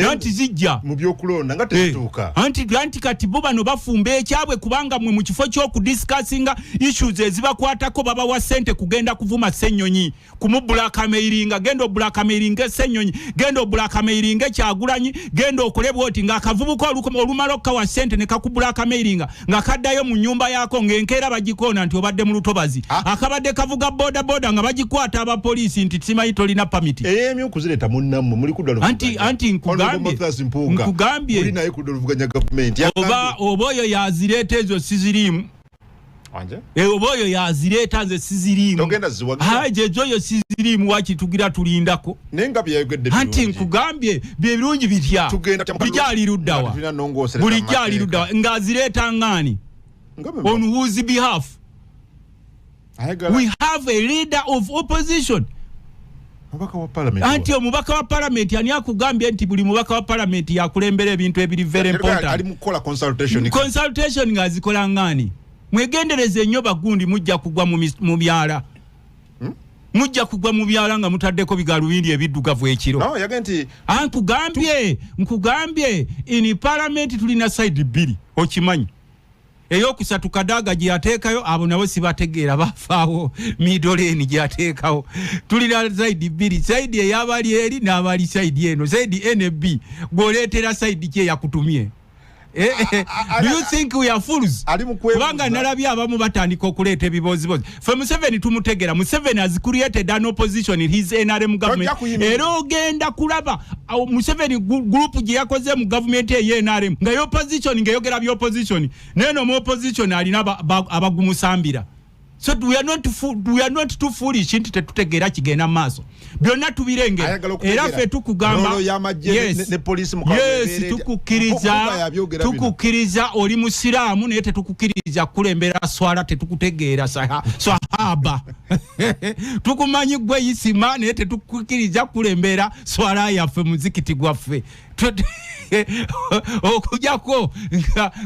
Speaker 1: Anti zijja
Speaker 2: mu byokulonda nga tezituuka.
Speaker 1: Anti kati bo bano bafumba ekyabwe, kubanga mwe mu kifo ky'okudiscussinga issues ezibakwatako babawa ssente kugenda kuvuma Ssennyonyi, kumublackmailinga. Genda oblackmailinga Ssennyonyi, genda oblackmailinga Kyagulanyi, genda okole bwoti. Ng'akavubuka olumala okukawa ssente ne kakublackmailinga, nga kaddayo mu nnyumba yaako, ng'enkeera bagikoona nti obadde mu lutobazi. Akabadde kavuga boda boda nga bagikwata abapoliisi nti simanyi tolina pamiti.
Speaker 2: Eyemye okuzireeta munnammwe muli kudda.
Speaker 1: Anti nkugambye, nkugambye.
Speaker 2: Muli naye kudda oluvuganya gavumenti.
Speaker 1: Oba oyo yazireeta, ezo siziriimu. Oba oyo yazireeta, nze siziriimu. Jejo oyo siziriimu, wakitugira tulindako.
Speaker 2: Naye nga byeyayogedde.
Speaker 1: Anti nkugambye, byebirungi bitya? Bulijjo luddawa? Bulijjo ali luddawa ng'azireeta ngaani? On whose behalf? We have a leader of opposition. Anti omubaka wa palamenti, ani akugambye nti buli mubaka wa palamenti yakulembera ebintu ebiri very important? Consultation ng'azikola ngaani? Mwegendereze nnyo bagundi, mujja kugwa mu byala. Mujja kugwa mu byala nga mutaddeko bigalubindi ebiddugavu ekiro.
Speaker 2: No, yagambye nti
Speaker 1: Nkugambye, in parliament tulina side bbiri, okimanyi. Eyokusatu Kadaga gye yateekayo, abo nabo sibategeera, bafaawo. Midoleni gye yateekawo. Tulina side bbiri, side ey'abali eri n'abali side eno, side nb. Gweoleetera side ki eyakutumye? Do you think we are fools? Kubanga nalabye abamu batandika okuleeta ebibozibozi. Fe Museveni tumutegera. Museveni has created an opposition in his NRM government, era ogenda kulaba Museveni group gye yakoze mu gavumenti eye NRM nga opposition, ng'eyogera bya opposition, naye no mu opposition alina abagumusambira. So we are not too foolish nti tetutegeera kigenda mu maaso. Byonna tubirengera, era ffe tukugamba,
Speaker 2: yes,
Speaker 1: tukukkiriza oli musiraamu, naye tetukukkiriza kukulembera swala. Tetukutegeera swahaba. Tukumanyi gwe isima, naye tetukukkiriza kukulembera swala yaffe, muzikiti gwaffe, okujjako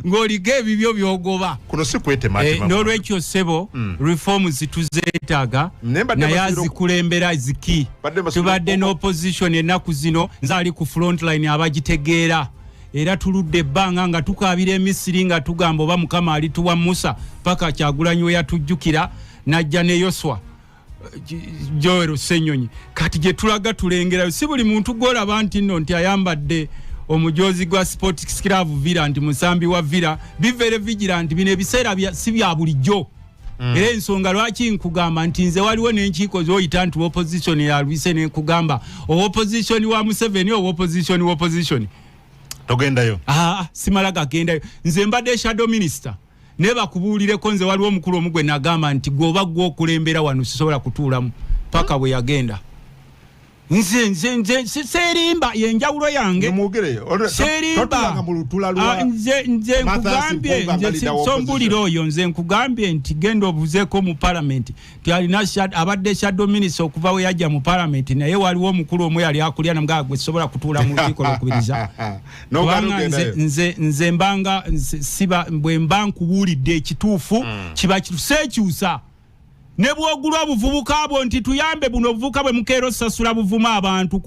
Speaker 1: ng'oliko ebibyo byogoba.
Speaker 2: Kuno si kwetematema.
Speaker 1: N'olwekyo ssebo, reforms tuzeetaaga, naye azikulembera ziki? Tubadde n'opposition ennaku zino, nze ali ku frontline abagitegeera, era tuludde ebbanga nga tukaabira Emisiri, nga tugamba oba Mukama alituwa Musa, paka Kyagulanyi we yatujjukira najja ne Yoswa Joel Ssenyonyi. Kati gye tulaga tulengerayo. Si buli muntu gwolaba nti nno nti ayambadde omujozi gwa Sports Club Villa nti musambi wa Villa. Be very vigilant, bino ebiseera si bya bulijjo. Era ensonga lwaki nkugamba nti nze waliwo n'enkiiko zoyita nti opposition yalwise, nenkugamba opposition wa Museveni, opposition wa opposition.
Speaker 2: Togendayo.
Speaker 1: Ah, simala gagendayo. Nze mbadde shadow minister, naye bakubuulireko, nze waliwo omukulu omu gwe nagamba nti gweoba gwe okulembera wano, sisobola kutuulamu, paka bwe yagenda. Nze serimba, yenjawulo yange.
Speaker 2: Serimba.
Speaker 1: Nze nkugambye, nze sombulira oyo. Nze nkugambye nti genda obuzeeko mu palamenti ti alina abadde shadow minister okuva we yajja mu palamenti, naye waliwo omukulu omu yali akulya namugaa gwe sobola kutuula mu lukiiko lwokubiriza, kubanga nze mbanga siba bwe mba nkubuulidde ekituufu, kiba seekyusa. Ne bwogulwa obuvubuka bwo nti tuyambe buno obuvubuka bwe mukeera osasula buvuma abantu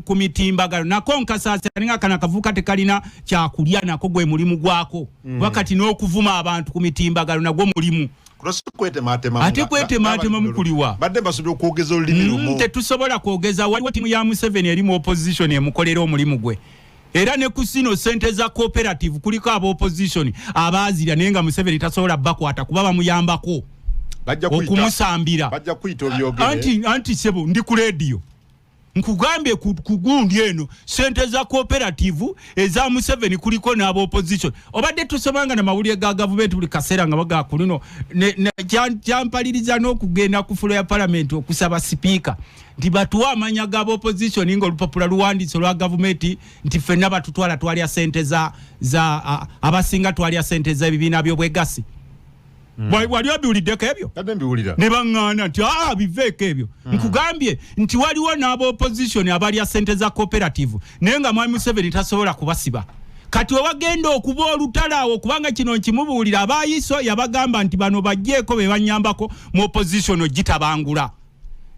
Speaker 1: ku mitimbagano, nako nkasaasira, ninga kana akavubuka tekalina kyakulya, nako gwe mulimu gwako. Wakati n'okuvuma abantu ku mitimbagano nagwo mulimu. Ate kwetematema mukuliwa?
Speaker 2: Badde basobole okwogeza olulimi lumu.
Speaker 1: Tetusobola kwogeza. Waliwo timu ya Museveni eri mu opposition emukolera omulimu gwe, era ne ku sino sente za cooperative kuliko aba opposition abaazirya, naye nga Museveni tasobola bakwata kuba bamuyambako okumusambira. Anti sebo, ndi ku rediyo, nkugambye ku gundi eno sente za cooperative eza Museveni kuliko n'aba opposition. Obadde tusomanga na mawulire ga gavumenti buli kaseera nga bagaa ku luno. Kyampaliriza n'okugenda ku floor ya palamenti okusaba sipiika nti batuwe amanya g'aba opposition, nga olupapula luwandiise olwa gavumenti nti ffenna batutwala twalya sente za abasinga twalya sente z'ebibiina by'obwegasi. Wali obiwuliddeko ebyo? Ne baŋŋaana nti aa, biveeko ebyo. Nkugambye nti waliwo n'aba opposition abalya sente za cooperative, naye nga mwami Museveni tasobola kubasiba. Kati wewagenda okuba olutalo awo, kubanga kino nkimubuulira, abayiso yabagamba nti bano bajjeeko be banyambako mu opposition ogitabangula,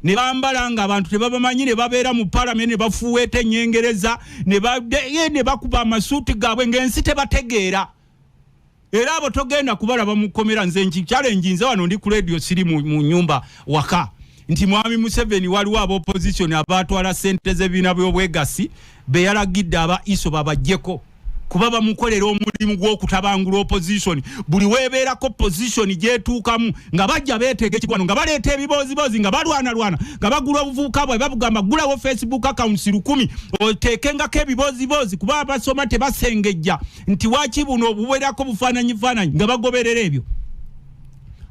Speaker 1: ne bambala nga abantu tebabamanyi, ne babeera mu parliament ne bafuuweeta enyengereza ne bakuba amasuuti gaabwe ng'ensi tebategeera. Era abo togenda kubalaba mu kkomera. Nze nki challenge, nze wano ndi ku radio, siri mu nyumba waka, nti mwami Museveni waliwo aba opposition abatwala sente z'ebibiina by'obwegasi be yalagidde aba ISO babajjeko, kuba bamukolera omulimu gw'okutabangula opposition. Buli weebeerako position gyetuukamu nga bajja beeteega ekigwano, nga baleeta ebiboozibozi, nga balwanalwana, nga bagula obuvubuka bwe babugamba gulawo Facebook accounts 1000 oteekengako ebiboozibozi, kuba abasoma tebasengejja nti waki buno obubeerako bufaananyi faananyi, nga bagoberera ebyo.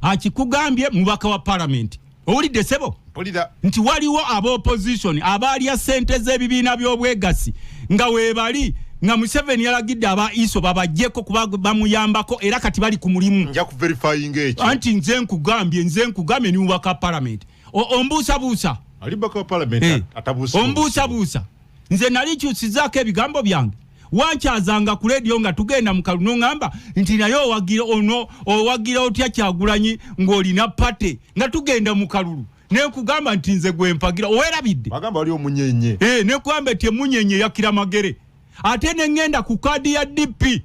Speaker 1: Akikugambye mubaka wa palamenti. Owulidde, sebo?
Speaker 2: Mpulira.
Speaker 1: Nti waliwo aba opposition abaalya sente z'ebibiina by'obwegasi nga weebali, nga Museveni yalagidde aba ISO babajjeko kuba bamuyambako, era kati bali ku mulimu.
Speaker 2: Nja kuverifyinga ekyo.
Speaker 1: Anti nze nkugambye ni mubaka wa palamenti. Ombuusabuusa.
Speaker 2: Ali mubaka wa parliament. Atabuusa.
Speaker 1: Ombuusabuusa. Nze nali kyusizaako ebigambo byange. Wankyazanga ku rediyo nga tugenda mu kalulu, noŋŋamba nti naye owagira ono, owagira otya Kyagulanyi ng'olina party, nga tugenda mu kalulu, nenkugamba nti nze gwempagira. Owerabidde?
Speaker 2: Bagamba wali omunyenye.
Speaker 1: Eh, nekugamba nti emunyenye yakira magere, ate neŋŋenda ku kaadi ya DP.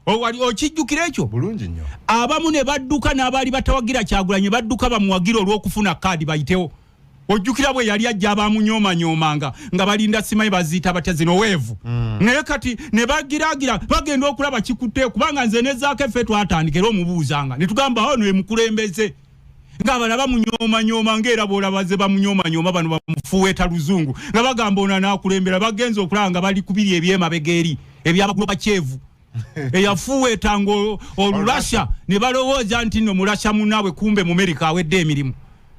Speaker 1: Owali okijjukira ekyo?
Speaker 2: Bulungi nnyo.
Speaker 1: Abamu ne badduka, n'abaali batawagira Kyagulanyi badduka bamuwagira olw'okufuna kaadi bayitewo. Ojjukira bwe yali ajja abamunyomanyoomanga nga balinda simanyi baziyita batya zino weevu. Naye kati ne bagiragira bagenda okulaba kikutte, kubanga nze nezaako effe twatandika era omubuuzanga ne tugamba ono emukulembeze, ng'abalala bamunyomanyooma, ngaera bwolaba ze bamunyomanyooma bano bamufuweeta luzungu nga bagamba ono anaakulembera. Bagenza okulaba nga bali kubiri ebyemabega eri ebyabaguloba kyevu eyafuweetanga olulasha, ne balowooza nti nno mulasha munaabwe, kumbe mu Merika awedde emirimu.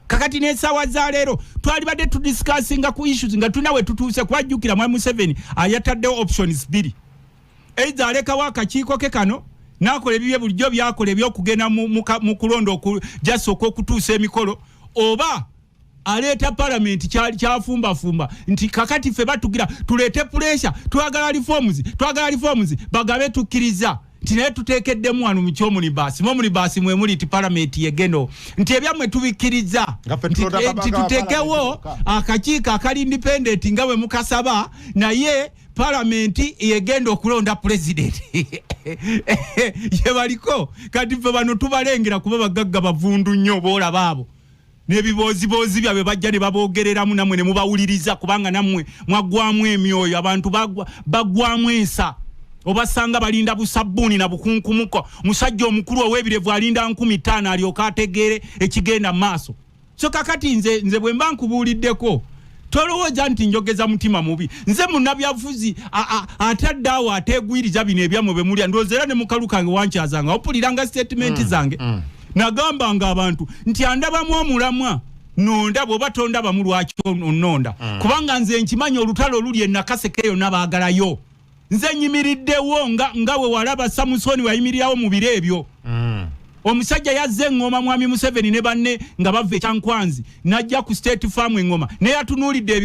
Speaker 1: Kakati n'essaawa za leero twalibadde tudiscussinga ku issues nga tulina we tutuuse, kubajjukira mwami Museveni ayataddewo options bbiri: either alekawo akakiiko ke kano n'akola ebibye bulijjo byakola ebyokugenda mu kulonda just okw'okutuusa emikolo, oba aleeta palamenti kyafumbafumba nti kakati ffe batugira tuleete pressure, twagala reforms, twagala reforms, bagabe tukkiriza nti naye tuteekeddemu wano mu ky'omnibus, mu omnibus mwe muli nti palamenti yegeno nti ebyammwe tubikkiriza,
Speaker 2: Nga ffe
Speaker 1: nti
Speaker 2: tulonda
Speaker 1: nti
Speaker 2: kabaka wa
Speaker 1: tuteekewo
Speaker 2: palamenti yokka.
Speaker 1: akakiiko akali independent nga bwe mukasaba, naye palamenti yegenda okulonda pulezidenti ye baliko. Kati ffe bano tubalengera kuba bagagga bavundu nnyo, boolaba abo n'ebibooziboozi byabwe bajja ne baboogereramu, nammwe ne mubawuliriza, kubanga nammwe mwaggwamu emyoyo. Abantu baggwamu ensa, obasanga balinda busabbuuni na bukunkumuka. Musajja omukulu ow'ebirevu alinda 5000 alyoke ategeere ekigenda mu maaso. So kakati nze bwe mba nkubuuliddeko, tolowooza nti njogeza mutima mubi. Nze munnabyafuzi atadde awo ateegwiriza bino ebyammwe bwe mulya. Ndowooza era ne mukalu kange wankyazanga opuliranga statement zange. Nagambanga abantu nti andabamu omulamwa nonda, bw'oba tondabamu lwaki onnonda? Kubanga nze nkimanyi olutalo oluli enakaseke yonna baagalayo. Nze nyimiriddewo nga bwe walaba Samusoni wayimirirawo mu biro ebyo. Omusajja yazze eŋŋoma, mwami Museveni ne banne nga bava ekyankwanzi, najja ku State Farm eŋŋoma, naye atunuulidde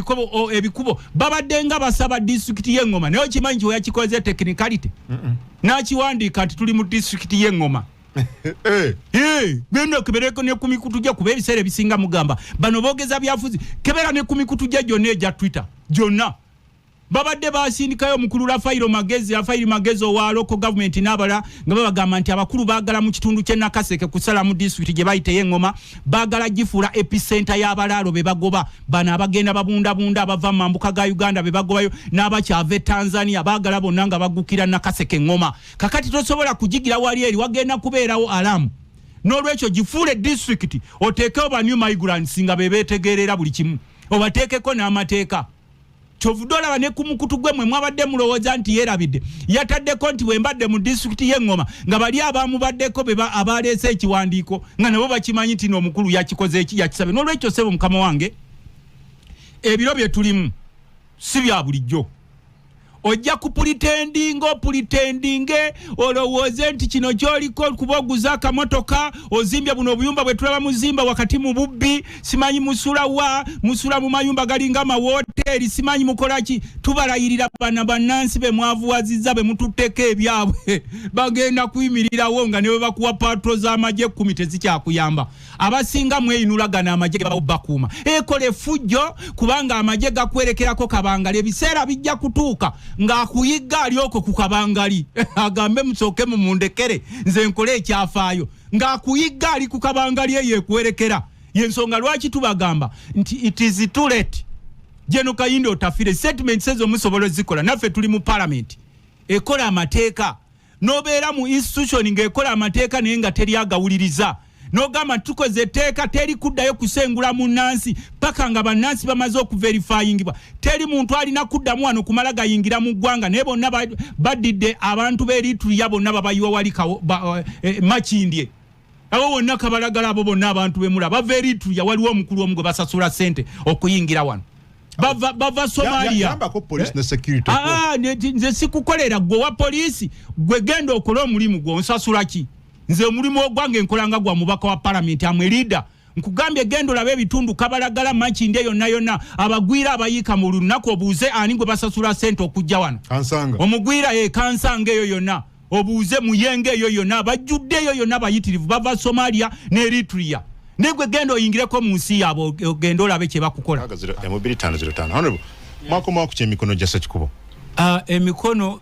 Speaker 1: ebikubo babadde nga basaba disitulikiti y'eŋŋoma. Naye okimanyi nti weyakikoze technicality n'akiwandiika nti tuli mu disitulikiti y'eŋŋoma?
Speaker 2: Eh.
Speaker 1: Genda okebereko ne ku mikutu gye, kuba ebiseera ebisinga mugamba bano boogeza byafuzi. Kebera ne ku mikutu gye gyonna egya Twitter gyonna. Babadde basindikayo omukulu Rafairo Magezi, Rafairi Magezi owa local government n'abalala, nga babagamba nti abakulu baagala mu kitundu ky'e Nakaseke kusala mu disitulikiti gye bayita ey'eŋŋoma, baagala gifuula epicenter y'abalaalo be bagoba bano abagenda babundabunda abava mu mambuka ga Uganda be bagobayo n'abakyava e Tanzania, baagala bonna nga bagukira Nakaseke eŋŋoma. Kakati tosobola kugigira wali eri wagenda kubeerawo alamu, n'olwekyo gifuule disitulikiti, oteekewo ba new migrants nga be beetegerera buli kimu, obateekeko n'amateeka. Kyovudde olaba ne ku mukutu gwe mwe mwabadde mulowooza nti yeerabidde, yataddeko nti bwe mbadde mu disitulikiti y'eŋŋoma, nga bali abamubaddeko be abaleese ekiwandiiko nga nabo bakimanyi nti n'omukulu yakikoze eki yakisabe. N'olwekyo ssebo mukama wange, ebiro bye tulimu si bya bulijjo. Ojja kupretendinga, opretendinge, olowooze nti kino kyoliko kuba oguza akamotoka, ozimbye buno obuyumba bwe tulaba muzimba wakati mu bubbi, simanyi musula wa, musula mu mayumba galinga amawoteeri. mawoteeri, simanyi mukolaki. Tubalayirira bana bannansi be mwavuwazizza, be mututteko ebyabwe, bagenda kuyimirirawo nga ne bwe bakuwa patrol z'amagye 10 tezikyakuyamba. Abasinga mweyinulagana amagye ge bakuuma, ekola effujjo kubanga amagye gakwerekerako kabangali. Ebiseera bijja kutuuka ng'akuyigga ali okwo ku kabangali, agambe musooke mumundekere nze nkole ekyafaayo, ng'akuyigga ali ku kabangali eyo ekwerekera. Yensonga lwaki tubagamba nti it is too late. General Kayinda Otafire, statements ezo musobola ozikola. Naffe tuli mu parliament ekola amateeka, nobeera mu institution ng'ekola amateeka naye nga teri agawuliriza, nogamba nti tukoze etteeka, teri kuddayo kusengula munnansi paka nga bannansi bamaze okuverifyingibwa. Teri muntu alina kuddamu wano kumala gayingira mu ggwanga, naye bonna baddidde abantu b'Eritrea, bonna babayiwa wali Makindye, abo bonna Kabalagala, abo bonna abantu bemula bava Eritrea. Waliwo omukulu omu gwe basasula sente okuyingira wano, bava Somalia.
Speaker 3: Yambako police ne security.
Speaker 1: Ah, nze sikukolera gwe wa poliisi. Gwe genda okole omulimu gwe, onsasula ki? Nze omulimu ogwange nkola nga gwa mubaka wa palamenti, amwe leader. Nkugambye genda olabe ebitundu Kabalagala, Makindye, yonna yonna, abagwira abayiika mu lunaku, obuuze ani gwe basasula sente okujja wano.
Speaker 3: Kansanga.
Speaker 1: Omugwira ye Kansanga eyo yonna, obuuze Muyenge eyo yonna, bajjudde eyo yonna, bayitirivu, bava Somalia ne Eritrea. Naye gwe genda oyingireko mu nsi yaabwe, ogende olabe kye bakukola.
Speaker 2: 2505. Honorable, mwakomawo ku kyemikono gya Sekikubo?
Speaker 1: Emikono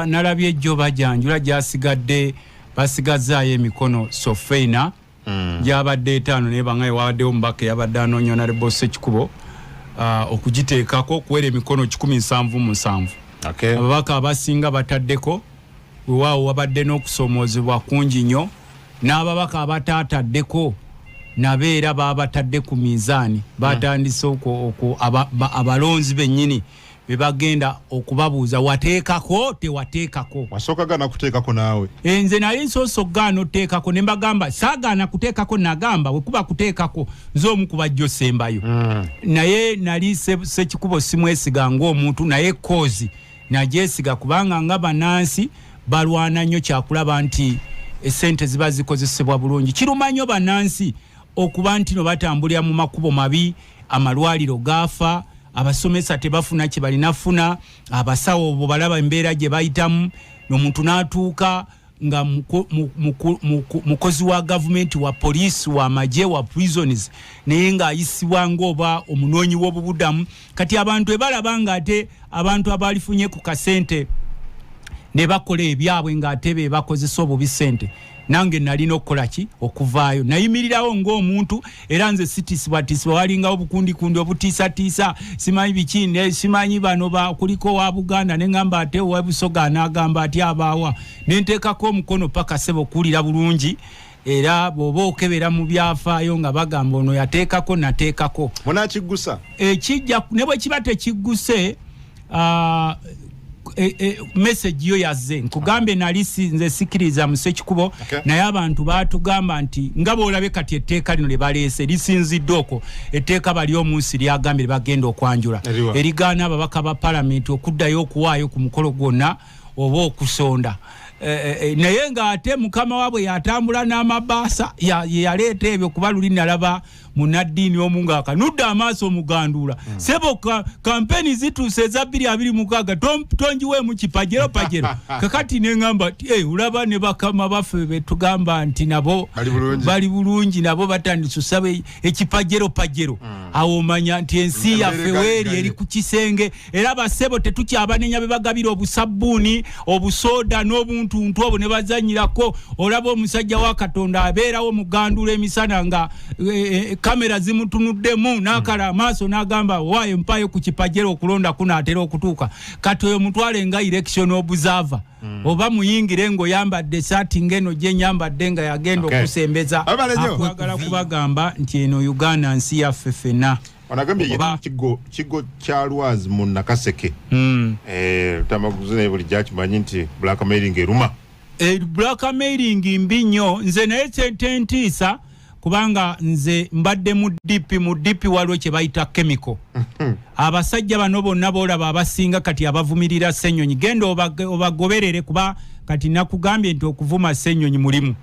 Speaker 1: nalabye ejjo bajanjula, gyasigadde basigazaayo emikono sofeina gyabadde 5, naye bangaye wabaddewo omubaka eyabadde anoonya Honorable Sekikubo okugiteekako okuwera emikono 177. Ababaka abasinga bataddeko. Wewaawo wabadde n'okusomoozebwa kungi nnyo, n'ababaka abataataddeko nabo era babatadde ku minzaani. Batandise abalonzi bennyini be bagenda okubabuuza, wateekako tewateekako?
Speaker 3: Wasooka gaana kuteekako naawe?
Speaker 1: Nze nali nsoose okugaana oteekako, ne mbagamba saagaana kuteekako, nagamba wekuba kuteekako nze omu ku bajjo sembayo. Naye nali Sekikubo simwesiga ng'omuntu, naye cause nagyesiga kubanga nga bannansi balwana nnyo kyakulaba nti esente ziba zikozesebwa bulungi. Kiruma nnyo bannansi okuba nti no batambulira mu makubo mabi, amalwaliro gaafa, abasomesa tebafuna kye balina funa, abasawo bo balaba embeera gye bayitamu, omuntu n'atuuka nga mukozi wa gavumenti, wa poliisi, wa magye, wa prisons, naye ng'ayisibwa ng'oba omunoonyi w'obubudamu. Kati abantu ebalaba nga ate abantu abalifunye ku kasente ne bakola ebyabwe ng'ate be bakozesa obubi sente. Nange nalina okukola ki? Okuvaayo nayimirirawo ng'omuntu. Era nze sitiisibwatiisibwa, walingawo obukundikundi obutiisatiisa, simanyi biki, simanyi bano kuliko wa Buganda, neŋŋamba ate owa Busoga anaagamba ati abaawa, nenteekako omukono paka sebo okuwulira bulungi. Era bw'oba okebera mu byafaayo nga bagamba ono yateekako, nateekako.
Speaker 3: Munakiggusa?
Speaker 1: Ekijja ne bwe kiba tekigguse, message yo yazze. Nkugambye nali nze sikiriza mu Sekikubo. Naye abantu batugamba nti nga bw'olabye kati etteeka lino lye baleese lisinzidde okwo etteeka bali omunsi lyagambye lye bagenda okwanjula.
Speaker 3: Eriwa?
Speaker 1: Erigaana ababaka ba palamenti okuddayo okuwaayo ku mukolo gwonna oba okusonda. Naye ng'ate mukama waabwe yatambula n'amabaasa, ye yaleeta ebyo, kuba luli nalaba munaddiini omu ng'akanudde amaaso omuganduula. Sebo, kampeni zituuse eza 2026, tonjiweemu kipajero pajero. Kakati neŋŋamba nti olaba ne bakama baffe betugamba nti nabo
Speaker 3: Bali bulungi.
Speaker 1: Bali bulungi, nabo batandise osaba ekipajero pajero. Awo omanya nti ensi
Speaker 3: Embeera
Speaker 1: yaffe
Speaker 3: egaye
Speaker 1: weeri
Speaker 3: gaye.
Speaker 1: eri ku kisenge. Era basebo tetukyabanenya be bagabira obusabbuuni, obusooda n'obuntuntu obwo ne bazanyirako. Olaba omusajja wa Katonda abeerawo mugandula emisana nga kamera zimutunuddemu, n'akala amaaso n'agamba waayo mpaayo ku kipajero, okulonda kunaatera okutuuka. Kati oyo mutwale nga election observer, oba muyingire ng'oyambadde esaati ng'eno gye nyambadde nga yagenda okusembeza.
Speaker 3: Abale nnyo.
Speaker 1: Akwagala kubagamba nti eno Uganda nsi yaffe ffenna.
Speaker 2: Onagambye ye kigo kya Lwazi mu Nakaseke. Lutamaguzi naye bulijjo akimanyi nti blackmailing eruma.
Speaker 1: Blackmailing mbi nnyo. Nze naye tentiisa kubanga nze mbadde mu DP. Mu DP waliwo kye bayita chemical. Abasajja bano bonna boolaba abasinga kati abavumirira Ssenyonyi, genda obagoberere kuba Kati nakugambye nti okuvuma Ssenyonyi mulimu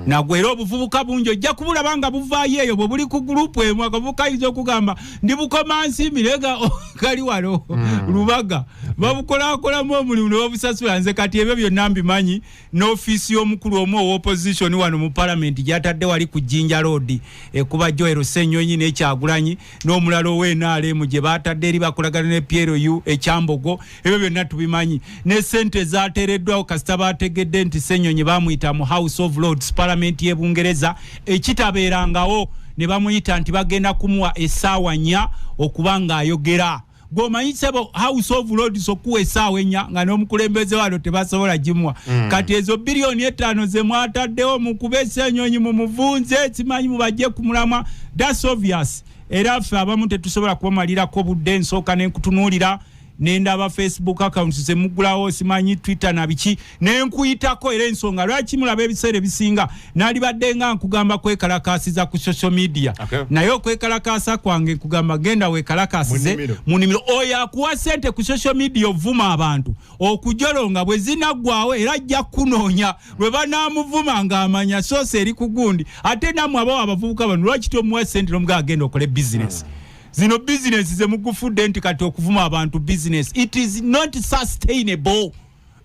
Speaker 1: nagwe, era obuvubuka bungi ojja kubulaba nga buvaayo eyo bwe buli ku gurupu emu. Akavubuka ayinza okugamba ndi Bukomansimbi, naye nga kali wano Lubaga, babukolakolamu omulimu ne babusasula. Nze kati ebyo byonna mbimanyi. N'ofiisi y'omukulu omu owa opposition wano mu palamenti gyatadde wali ku Jinja Road ekuba Joel Ssenyonyi n'Ekyagulanyi n'omulala ow'NRM gye batadde eri bakolagana ne PLU ekyambogo. Ebyo byonna tubimanyi, ne sente zateereddwawo kasita bategedde nti Ssenyonyi bamuyita mu House of Lords, palamenti y'e Bungereza, ekitabeerangawo, ne bamuyita nti bagenda kumuwa essaawa 4 okuba ng'ayogera. Gwomanyi sebo, House of Lords okuwa essaawa 4 nga n'omukulembeze wano tebasobola gimuwa. Kati ezo biliyoni 5 ze mwataddewo mukuba Essenyonyi, mumuvunze, simanyi mubajje ku mulamwa, that's obvious. Era ffe abamu tetusobola kubamalirako budde. Nsooka nenkutunuulira, nendaba Facebook accounts zemugulawo, simanyi Twitter na biki, nenkuyitako. Era ensonga lwaki mulaba ebiseera ebisinga nalibadde nga nkugamba kwekalakasiza ku social media, naye okwekalakasa kwange nkugamba genda wekalakasize mu nnimiro. Oyo akuwa sente ku social media ovuma abantu okujolonga, bwe zinaggwawo era ajja kunoonya lwe banaamuvuma ng'amanya soose eri ku gundi. Ate nammwe abawo abavubuka bano, lwaki tomuwa sente nomugaa agenda okole bizinesi? Zino bizinesi zemugufudde nti kati okuvuma abantu bizinesi, it is not sustainable.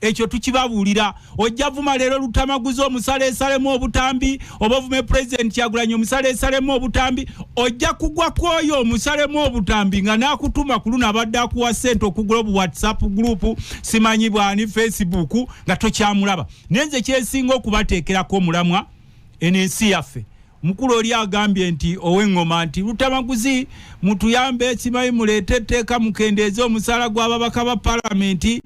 Speaker 1: Ekyo tukibabuulira. Ojja vuma leero Lutamaguzi omusaleesalemu obutambi, oba ovume President Kyagulanyi omusaleesalemu obutambi, ojja kugwa kwoyo omusalemu obutambi nga nakutuma ku luno abadde akuwa ssente okugula obu WhatsApp group, simanyi bwani, Facebook, nga tokyamulaba. Naye nze kyensinga okubateekerako omulamwa, eno ensi yaffe, mukulu oli agambye nti ow'eŋŋoma nti Lutamaguzi mutuyambe, simanyi muleete etteeka mukendeeze omusaala gw'ababaka ba palamenti,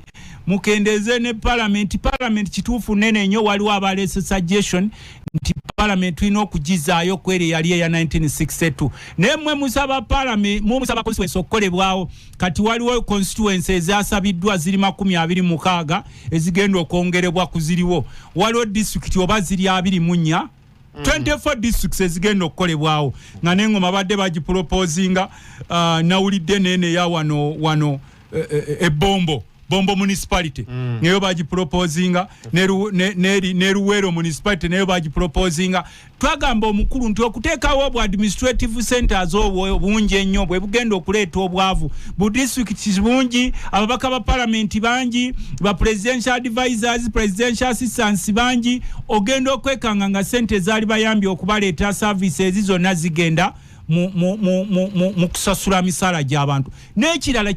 Speaker 1: mukendeeze ne palamenti. Palamenti kituufu nene nnyo. Waliwo abaleese suggestion nti palamenti tulina okugizaayo kweri eyali eya 1962, naye mmwe musaba palamenti, mumusaba constituency okukolebwawo. Kati waliwo constituency ezasabiddwa ziri 26 ezigenda okwongerebwa ku ziriwo. Waliwo disitulikiti oba ziri 24, 24 districts ezigenda okukolebwawo, nga neŋŋoma badde bagiproposinga. Nawulidde neene eya wano wano ebombo Bombo municipality nayo bagiproposinga, ne Luweero municipality nayo bagiproposinga. Twagamba omukulu nti okuteekawo obwa administrative centers obwo bungi ennyo bwe bugenda okuleeta obwavu. Bu districts bungi, ababaka ba palamenti bangi, ba presidential advisors, presidential assistants bangi, ogenda okwekanga nga sente ezaali bayambye okubaleeta services zonna zigenda mu kusasula misaala gy'abantu. N'ekirala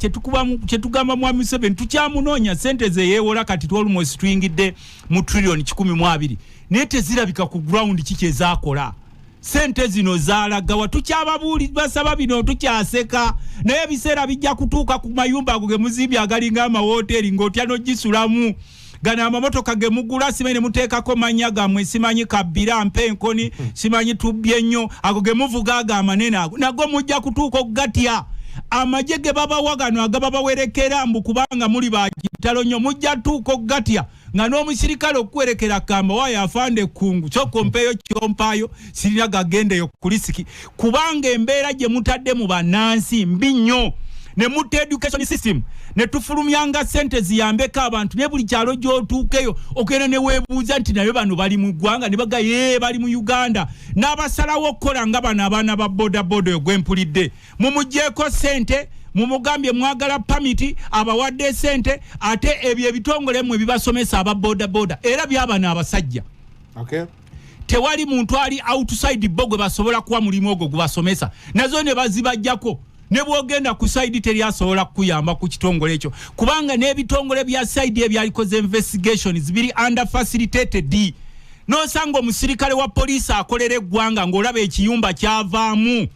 Speaker 1: kyetugamba mwami Museveni, tukyamunoonya sente zeyeewola. Kati almost tuyingidde mu trillion 120, naye tezirabika ku ground. Kiki ezakola sente zino zalagawa? Tukyababuuli basaba bino, tukyaseka, naye ebiseera bijja kutuuka ku mayumba ago ge muzimbye agalinga amawoteeri ng'otya n'ogisulamu. Gano amamotoka ge mugula, simanyi ne muteekako manya gammwe, simanyi kabbira mpa enkoni, simanyi tubbye nnyo, ago ge muvuga ago amanene, ago nago mujja kutuuka okugatya. Amagye ge babawa gano agababawerekera mbu kubanga muli bakitalo nnyo, mujja tuuka okugatya nga n'omusirikale okuwerekera kamba waayo afande ekkungu kyokka mpeeyo kyompaayo sirina gagendeyo ku risk, kubanga embeera gye mutadde mu bannansi mbi nnyo. Ne mutta education system, ne tufulumyanga sente ziyambeko abantu, naye buli kyalo gy'otuukeyo ogenda ne weebuuza nti naye bano bali mu ggwanga? Ne baga ye bali mu Uganda. N'abasalawo okukola nga bano abaana ba bodaboda oyo gwempulidde, mumugyeko sente, mumugambye mwagala pamiti, abawadde sente, ate ebyo ebitongole mmwe bibasomesa aba bodaboda era byabano abasajja. Tewali muntu ali outside bo gwe basobola kuwa mulimu ogwo gubasomesa, nazo ne bazibajjako. Ne bwogenda ku side teri asobola kukuyamba ku kitongole ekyo, kubanga n'ebitongole bya side ebyalikoze investigations biri under facilitated. Nosanga omusirikale wa poliisi akolera eggwanga ng'olaba ekiyumba kyavaamu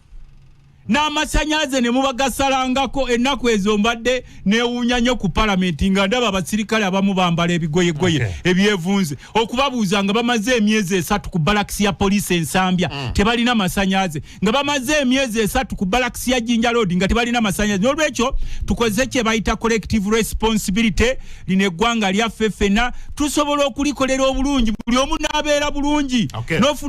Speaker 1: n'amasanyalaze ne mubagasalangako. Ennaku ezo mbadde neewuunya nnyo ku palamenti nga ndaba abasirikale abamu bambala ebigoyegoye ebyevunze, okubabuuza nga bamaze emyezi 3 ku balakisi ya poliisi Ensambya tebalina masanyalaze, nga bamaze emyezi 3 ku balakisi ya Jinja Road nga tebalina masanyalaze. N'olwekyo tukozese kye bayita collective responsibility. Lino eggwanga lyaffe ffenna, tusobola okulikolera obulungi, buli omu n'abeera bulungi. N'ofuna